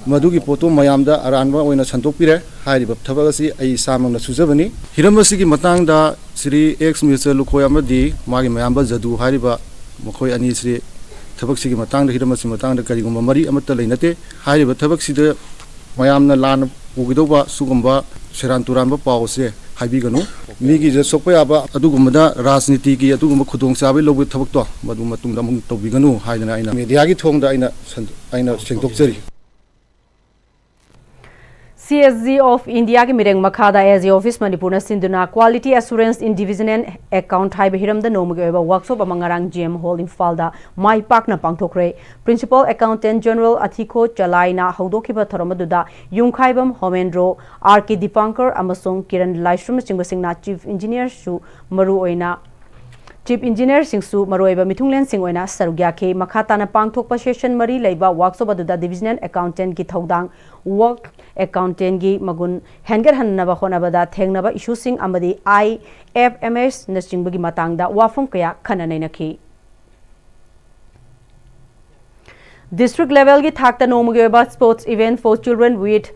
ꯃꯗꯨꯒꯤ ꯄꯣꯠꯇꯨ ꯃꯌꯥꯝꯗ ꯑꯔꯥꯟꯕ ꯑꯣꯏꯅ ꯁꯟꯗꯣꯛꯄꯤꯔꯦ꯫ ꯍꯥꯏꯔꯤꯕ ꯊꯕꯛ ꯑꯁꯤ ꯑꯩ ꯏꯁꯥꯃꯛꯅ ꯁꯨꯖꯕꯅꯤ꯫ ꯍꯤꯔꯝ ꯑꯁꯤꯒꯤ ꯃꯇꯥꯡꯗ ꯁ꯭ꯔꯤ ex Mister ꯂꯨꯈꯣꯏ ꯑꯃꯗꯤ ꯃꯥꯒꯤ ꯃꯌꯥꯝꯕ ꯖꯗꯨ ꯍꯥꯏꯔꯤꯕ ꯃꯈꯣꯏ ꯑꯅꯤꯁꯤ ꯊꯕꯛꯁꯤꯒꯤ ꯃꯇꯥꯡꯗ, ꯍꯤꯔꯝ ꯑꯁꯤꯒꯤ ꯃꯇꯥꯡꯗ ꯀꯔꯤꯒꯨꯝꯕ ꯃꯔꯤ ꯑꯃꯠꯇ ꯂꯩꯅꯗꯦ꯫ ꯍꯥꯏꯔꯤꯕ ꯊꯕꯛꯁꯤꯗ ꯃꯌꯥꯝꯅ ꯂꯥꯟꯅ ꯎꯒꯗꯧꯕ ꯁꯤꯒꯨꯝꯕ ꯁꯦꯔꯥꯟ ꯇꯨꯔꯥꯟꯕ ꯄꯥꯎ ꯑꯁꯦ ꯍꯥꯏꯕꯤꯒꯅꯨ꯫ ꯃꯤꯒꯤ ꯏꯖꯠ ꯁꯣꯛꯄ ꯌꯥꯕ ꯑꯗꯨꯒꯨꯝꯕꯗ ꯔꯥꯖꯅꯤꯇꯤꯒꯤ ꯑꯗꯨꯒꯨꯝꯕ ꯈꯨꯗꯣꯡꯆꯥꯕ ꯂꯧꯕꯒꯤ ꯊꯕꯛꯇꯣ ꯃꯗꯨ ꯃꯇꯨꯡꯗ ꯑꯃꯨꯛ ꯇꯧꯕꯤꯒꯅꯨ ꯍꯥꯏꯗꯅ ꯑꯩꯅ mediaꯒꯤ ꯊꯣꯡꯗ ꯑꯩꯅ ꯁꯟ-, ꯑꯩꯅ ꯁꯦꯡꯗꯣꯛꯆꯔꯤ꯫ C S G of Indiaꯒꯤ ꯃꯤꯔꯦꯡ ꯃꯈꯥꯗ A G Office ꯃꯅꯤꯄꯨꯔꯅ ꯁꯤꯟꯗꯨꯅ Quality Assurance in Division and Account ꯍꯥꯏꯕ ꯍꯤꯔꯝꯗ ꯅꯣꯡꯃꯒꯤ ꯑꯣꯏꯕ workshop ꯑꯃ ꯉꯔꯥꯡ G M Hall ꯏꯝꯐꯥꯜꯗ ꯃꯥꯏ ꯄꯥꯛꯅ ꯄꯥꯡꯊꯣꯛꯈ꯭ꯔꯦ꯫ Principal Accountant General ꯑꯊꯤꯈꯣ ꯆꯂꯥꯏꯅ ꯍꯧꯗꯣꯛꯈꯤꯕ ꯊꯧꯔꯝ ꯑꯗꯨꯗ ꯌꯨꯝꯈꯥꯏꯕꯝ ꯍꯣꯃꯦꯟꯗ꯭ꯔꯣ, R K ꯗꯤꯄꯥꯡꯀꯔ ꯑꯃꯁꯨꯡ ꯀꯤꯔꯟ ꯂꯥꯏꯁ꯭ꯔꯝꯅꯆꯤꯡꯕꯁꯤꯡꯅ Chief Engineerꯁꯨ ꯃꯔꯨꯑꯣꯏꯅ Chief Engineerꯁꯤꯡꯁꯨ ꯃꯔꯨꯑꯣꯏꯕ ꯃꯤꯊꯨꯡꯂꯦꯟꯁꯤꯡ ꯑꯣꯏꯅ ꯁꯔꯨꯛ ꯌꯥꯈꯤ꯫ ꯃꯈꯥ ꯇꯥꯅ ꯄꯥꯡꯊꯣꯛꯄ session ꯃꯔꯤ ꯂꯩꯕ workshop ꯑꯗꯨꯗ Divisional Accountantꯀꯤ ꯊꯧꯗꯥꯡ, Work Accountantꯀꯤ ꯃꯒꯨꯟ ꯍꯦꯟꯒꯠꯍꯟꯅꯕ ꯍꯣꯠꯅꯕꯗ ꯊꯦꯡꯅꯕ issueꯁꯤꯡ ꯑꯃꯗꯤ I F M Sꯅꯆꯤꯡꯕꯒꯤ ꯃꯇꯥꯡꯗ ꯋꯥꯐꯝ ꯀꯌꯥ ꯈꯟꯅ ꯅꯩꯅꯈꯤ꯫ District levelꯒꯤ ꯊꯥꯛꯇ ꯅꯣꯡꯃꯒꯤ ꯑꯣꯏꯕ Sports Event for Children with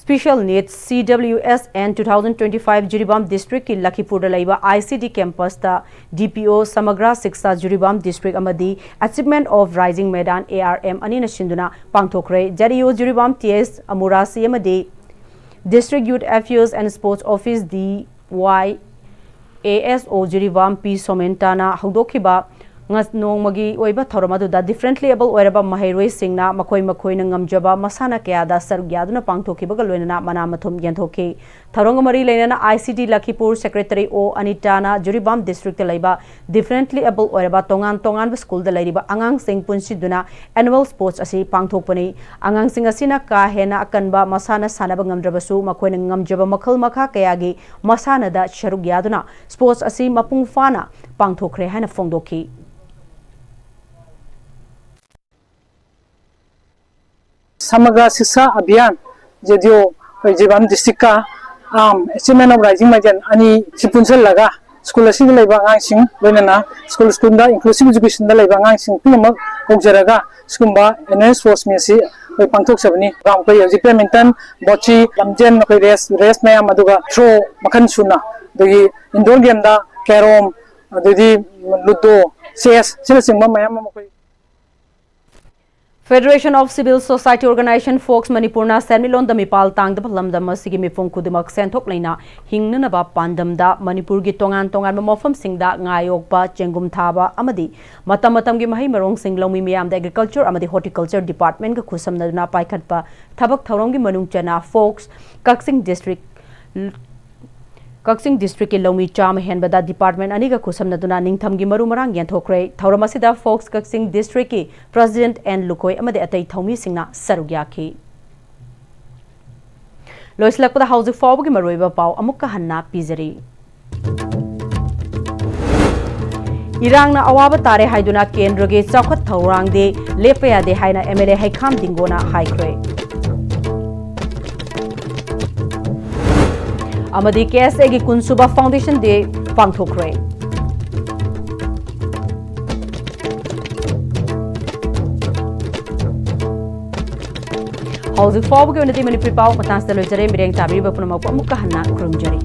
Special Needs C W S N two thousand twenty-five Jiribam ꯗꯤꯁꯇ꯭ꯔꯤꯛꯀꯤ ꯂꯈꯤꯄꯨꯔꯗ ꯂꯩꯕ I C D campus ꯇ D P O Samagra Shiksha Jiribam district ꯑꯃꯗꯤ Achievement of Rising Madan A R M ꯑꯅꯤꯅ ꯁꯤꯟꯗꯨꯅ ꯄꯥꯡꯊꯣꯛꯈ꯭ꯔꯦ꯫ Z E O Jiribam T S Amurasi ꯑꯃꯗꯤ District Youth Affairs and Sports Office D Y A S O Jiribam P ꯁꯣꯃꯦꯟꯇꯥꯅ ꯍꯧꯗꯣꯛꯈꯤꯕ ꯉꯁ-, ꯅꯣꯡꯃꯒꯤ ꯑꯣꯏꯕ ꯊꯧꯔꯝ ꯑꯗꯨꯗ differently able ꯑꯣꯏꯔꯕ ꯃꯍꯩꯔꯣꯏꯁꯤꯡꯅ ꯃꯈꯣꯏ ꯃꯈꯣꯏꯅ ꯉꯝꯖꯕ ꯃꯁꯥꯟꯅ ꯀꯌꯥꯗ ꯁꯔꯨꯛ ꯌꯥꯗꯨꯅ ꯄꯥꯡꯊꯣꯛꯈꯤꯕꯒ ꯂꯣꯏꯅꯅ ꯃꯅꯥ ꯃꯊꯨꯝ ꯌꯦꯟꯊꯣꯛꯈꯤ꯫ ꯊꯧꯔꯝꯒ ꯃꯔꯤ ꯂꯩꯅꯅ I C D Lakhipur Secretary O ꯑꯅꯤꯇꯥꯅ ꯖꯤꯔꯤꯕꯥꯝ ꯗꯤꯁꯇ꯭ꯔꯤꯛꯇ ꯂꯩꯕ differently able ꯑꯣꯏꯔꯕ ꯇꯣꯉꯥꯟ ꯇꯣꯉꯥꯟꯕ ꯁ꯭ꯀꯨꯜꯗ ꯂꯩꯔꯤꯕ ꯑꯉꯥꯡꯁꯤꯡ ꯄꯨꯟꯁꯤꯟꯗꯨꯅ annual sports ꯑꯁꯤ ꯄꯥꯡꯊꯣꯛꯄꯅꯤ꯫ ꯑꯉꯥꯡꯁꯤꯡ ꯑꯁꯤꯅ ꯀꯥ ꯍꯦꯟꯅ ꯑꯀꯟꯕ ꯃꯁꯥꯟꯅ ꯁꯥꯟꯅꯕ ꯉꯝꯗ꯭ꯔꯕꯁꯨ ꯃꯈꯣꯏꯅ ꯉꯝꯖꯕ ꯃꯈꯜ ꯃꯈꯥ ꯀꯌꯥꯒꯤ ꯃꯁꯥꯟꯅꯗ ꯁꯔꯨꯛ ꯌꯥꯗꯨꯅ sports ꯑꯁꯤ ꯃꯄꯨꯡ ꯐꯥꯅ ꯄꯥꯡꯊꯣꯛꯈ꯭ꯔꯦ ꯍꯥꯏꯅ ꯐꯣꯡꯗꯣꯛꯈꯤ꯫ ꯁꯃꯒ꯭ꯔ ꯁꯤꯛꯁꯥ ꯑꯚꯤꯌꯥꯟ, ꯖꯦꯗꯤꯑꯣ, ꯑꯩꯈꯣꯏ ꯖꯤꯔꯤꯕꯥꯝ ꯗꯤꯁꯇ꯭ꯔꯤꯛꯀ ꯑꯥꯝ ꯑꯦꯆꯤꯞꯃꯦꯟ ꯑꯣꯐ ꯔꯥꯏꯖꯤꯡ ꯃꯥꯏꯖꯦꯟ ꯑꯅꯤ ꯁꯤ ꯄꯨꯟꯁꯤꯜꯂꯒ ꯁ꯭ꯀꯨꯜ ꯑꯁꯤꯗ ꯂꯩꯕ ꯑꯉꯥꯡꯁꯤꯡ, ꯂꯣꯏꯅꯅ ꯁ꯭ꯀꯨꯜ, ꯁ꯭ꯀꯨꯜꯗ ꯏꯟꯀ꯭ꯂꯨꯁꯤꯞ ꯑꯦꯖꯨꯀꯦꯁꯟꯗ ꯂꯩꯕ ꯑꯉꯥꯡꯁꯤꯡ ꯄꯨꯝꯅꯃꯛ ꯀꯧꯖꯔꯒ ꯁꯤꯒꯨꯝꯕ ꯑꯦꯅꯨꯋꯦꯜ ꯁ꯭ꯄꯣꯔꯠꯁ ꯃꯤꯠ ꯑꯁꯤ ꯑꯩꯈꯣꯏ ꯄꯥꯡꯊꯣꯛꯆꯕꯅꯤ꯫ ꯑꯩꯈꯣꯏ ꯍꯧꯖꯤꯛ ꯕꯦꯗꯃꯤꯟꯇꯟ, ꯕꯣꯆꯤ, ꯂꯝꯖꯦꯟ, ꯑꯩꯈꯣꯏ ꯔꯦꯁ, ꯔꯦꯁ ꯃꯌꯥꯝ, ꯑꯗꯨꯒ ꯊ꯭ꯔꯣ ꯃꯈꯜ ꯁꯨꯅ, ꯑꯗꯒꯤ ꯏꯟꯗꯣꯔ ꯒꯦꯝꯗ ꯀꯦꯔꯣꯝ, ꯑꯗꯩꯗꯤ ꯂꯨꯗꯣ, ꯆꯦꯁ, ꯑꯁꯤꯅꯆꯤꯡꯕ ꯃꯌꯥꯝ ꯑꯃ ꯑꯩꯈꯣꯏ Federation of Civil Society Organization, fox ꯃꯅꯤꯄꯨꯔꯅ ꯁꯦꯟꯃꯤꯠꯂꯣꯟꯗ ꯃꯤꯄꯥꯜ ꯇꯥꯡꯗꯕ ꯂꯝꯗꯝ ꯑꯁꯤꯒꯤ ꯃꯤꯄꯨꯝ ꯈꯨꯗꯤꯡꯃꯛ ꯁꯦꯟꯊꯣꯛ ꯂꯩꯅ ꯍꯤꯡꯅꯅꯕ ꯄꯥꯟꯗꯝꯗ ꯃꯅꯤꯄꯨꯔꯒꯤ ꯇꯣꯉꯥꯟ ꯇꯣꯉꯥꯟꯕ ꯃꯐꯝꯁꯤꯡꯗ ꯉꯥ ꯌꯣꯛꯄ, ꯆꯦꯡꯒꯨꯝ ꯊꯥꯕ ꯑꯃꯗꯤ ꯃꯇꯝ ꯃꯇꯝꯒꯤ ꯃꯍꯩ ꯃꯔꯣꯡꯁꯤꯡ ꯂꯧꯃꯤ ꯃꯤꯌꯥꯝꯗ Agriculture ꯑꯃꯗꯤ Horticulture Departmentꯀ ꯈꯨꯠꯁꯝꯅꯗꯨꯅ ꯄꯥꯏꯈꯠꯄ ꯊꯕꯛ ꯊꯧꯔꯝꯒꯤ ꯃꯅꯨꯡ ꯆꯟꯅ ꯐꯣꯛꯁ ꯀꯛꯆꯤꯡ ꯗꯤꯁꯇ꯭ꯔꯤꯛ ꯀꯛꯆꯤꯡ ꯗꯤꯁꯇ꯭ꯔꯤꯛꯀꯤ ꯂꯧꯃꯤ ꯆꯥꯝꯃ ꯍꯦꯟꯕꯗ ꯗꯤꯄꯥꯔꯠꯃꯦꯟ ꯑꯅꯤꯒ ꯈꯨꯠꯁꯝꯅꯗꯨꯅ ꯅꯤꯡꯊꯝꯒꯤ ꯃꯔꯨ ꯃꯔꯥꯡ ꯌꯦꯟꯊꯣꯛꯈ꯭ꯔꯦ꯫ ꯊꯧꯔꯝ ꯑꯁꯤꯗ ꯐꯣꯛꯁ ꯀꯛꯆꯤꯡ ꯗꯤꯁꯇ꯭ꯔꯤꯛꯀꯤ ꯄ꯭ꯔꯁꯤꯗꯦꯟꯠ ꯑꯦꯟ ꯂꯨꯈꯣꯏ ꯑꯃꯗꯤ ꯑꯇꯩ ꯊꯧꯃꯤꯁꯤꯡꯅ ꯁꯔꯨꯛ ꯌꯥꯈꯤ꯫ ꯂꯣꯏꯁꯤꯜꯂꯛꯄꯗ ꯍꯧꯖꯤꯛ ꯐꯥꯎꯕꯒꯤ ꯃꯔꯨꯑꯣꯏꯕ ꯄꯥꯎ ꯑꯃꯨꯛꯀ ꯍꯟꯅ ꯄꯤꯖꯔꯤ꯫ ꯏꯔꯥꯡꯅ ꯑꯋꯥꯕ ꯇꯥꯔꯦ ꯍꯥꯏꯗꯨꯅ ꯀꯦꯟꯗ꯭ꯔꯒꯤ ꯆꯥꯎꯈꯠ ꯊꯧꯔꯥꯡꯗꯤ ꯂꯦꯞꯄ ꯌꯥꯗꯦ ꯍꯥꯏꯅ M L A ꯍꯩꯈꯥꯝ ꯗꯤꯡꯒꯣꯅ ꯍꯥꯏꯈ꯭ꯔꯦ꯫ ꯑꯃꯗꯤ K S Aꯒꯤ ꯀꯨꯟꯁꯨꯕ Foundation Day ꯄꯥꯡꯊꯣꯛꯈ꯭ꯔꯦ꯫ ꯍꯧꯖꯤꯛ ꯐꯥꯎꯕꯒꯤ ꯑꯣꯏꯅꯗꯤ ꯃꯅꯤꯄꯨꯔꯤ ꯄꯥꯎ ꯃꯇꯥꯡꯁꯤꯗ ꯂꯣꯏꯖꯔꯦ꯫ ꯃꯤꯠꯌꯦꯡ ꯇꯥꯕꯤꯔꯤꯕ ꯄꯨꯝꯅꯃꯛꯄꯨ ꯑꯃꯨꯛꯀ ꯍꯟꯅ ꯈꯨꯔꯨꯝꯖꯔꯤ꯫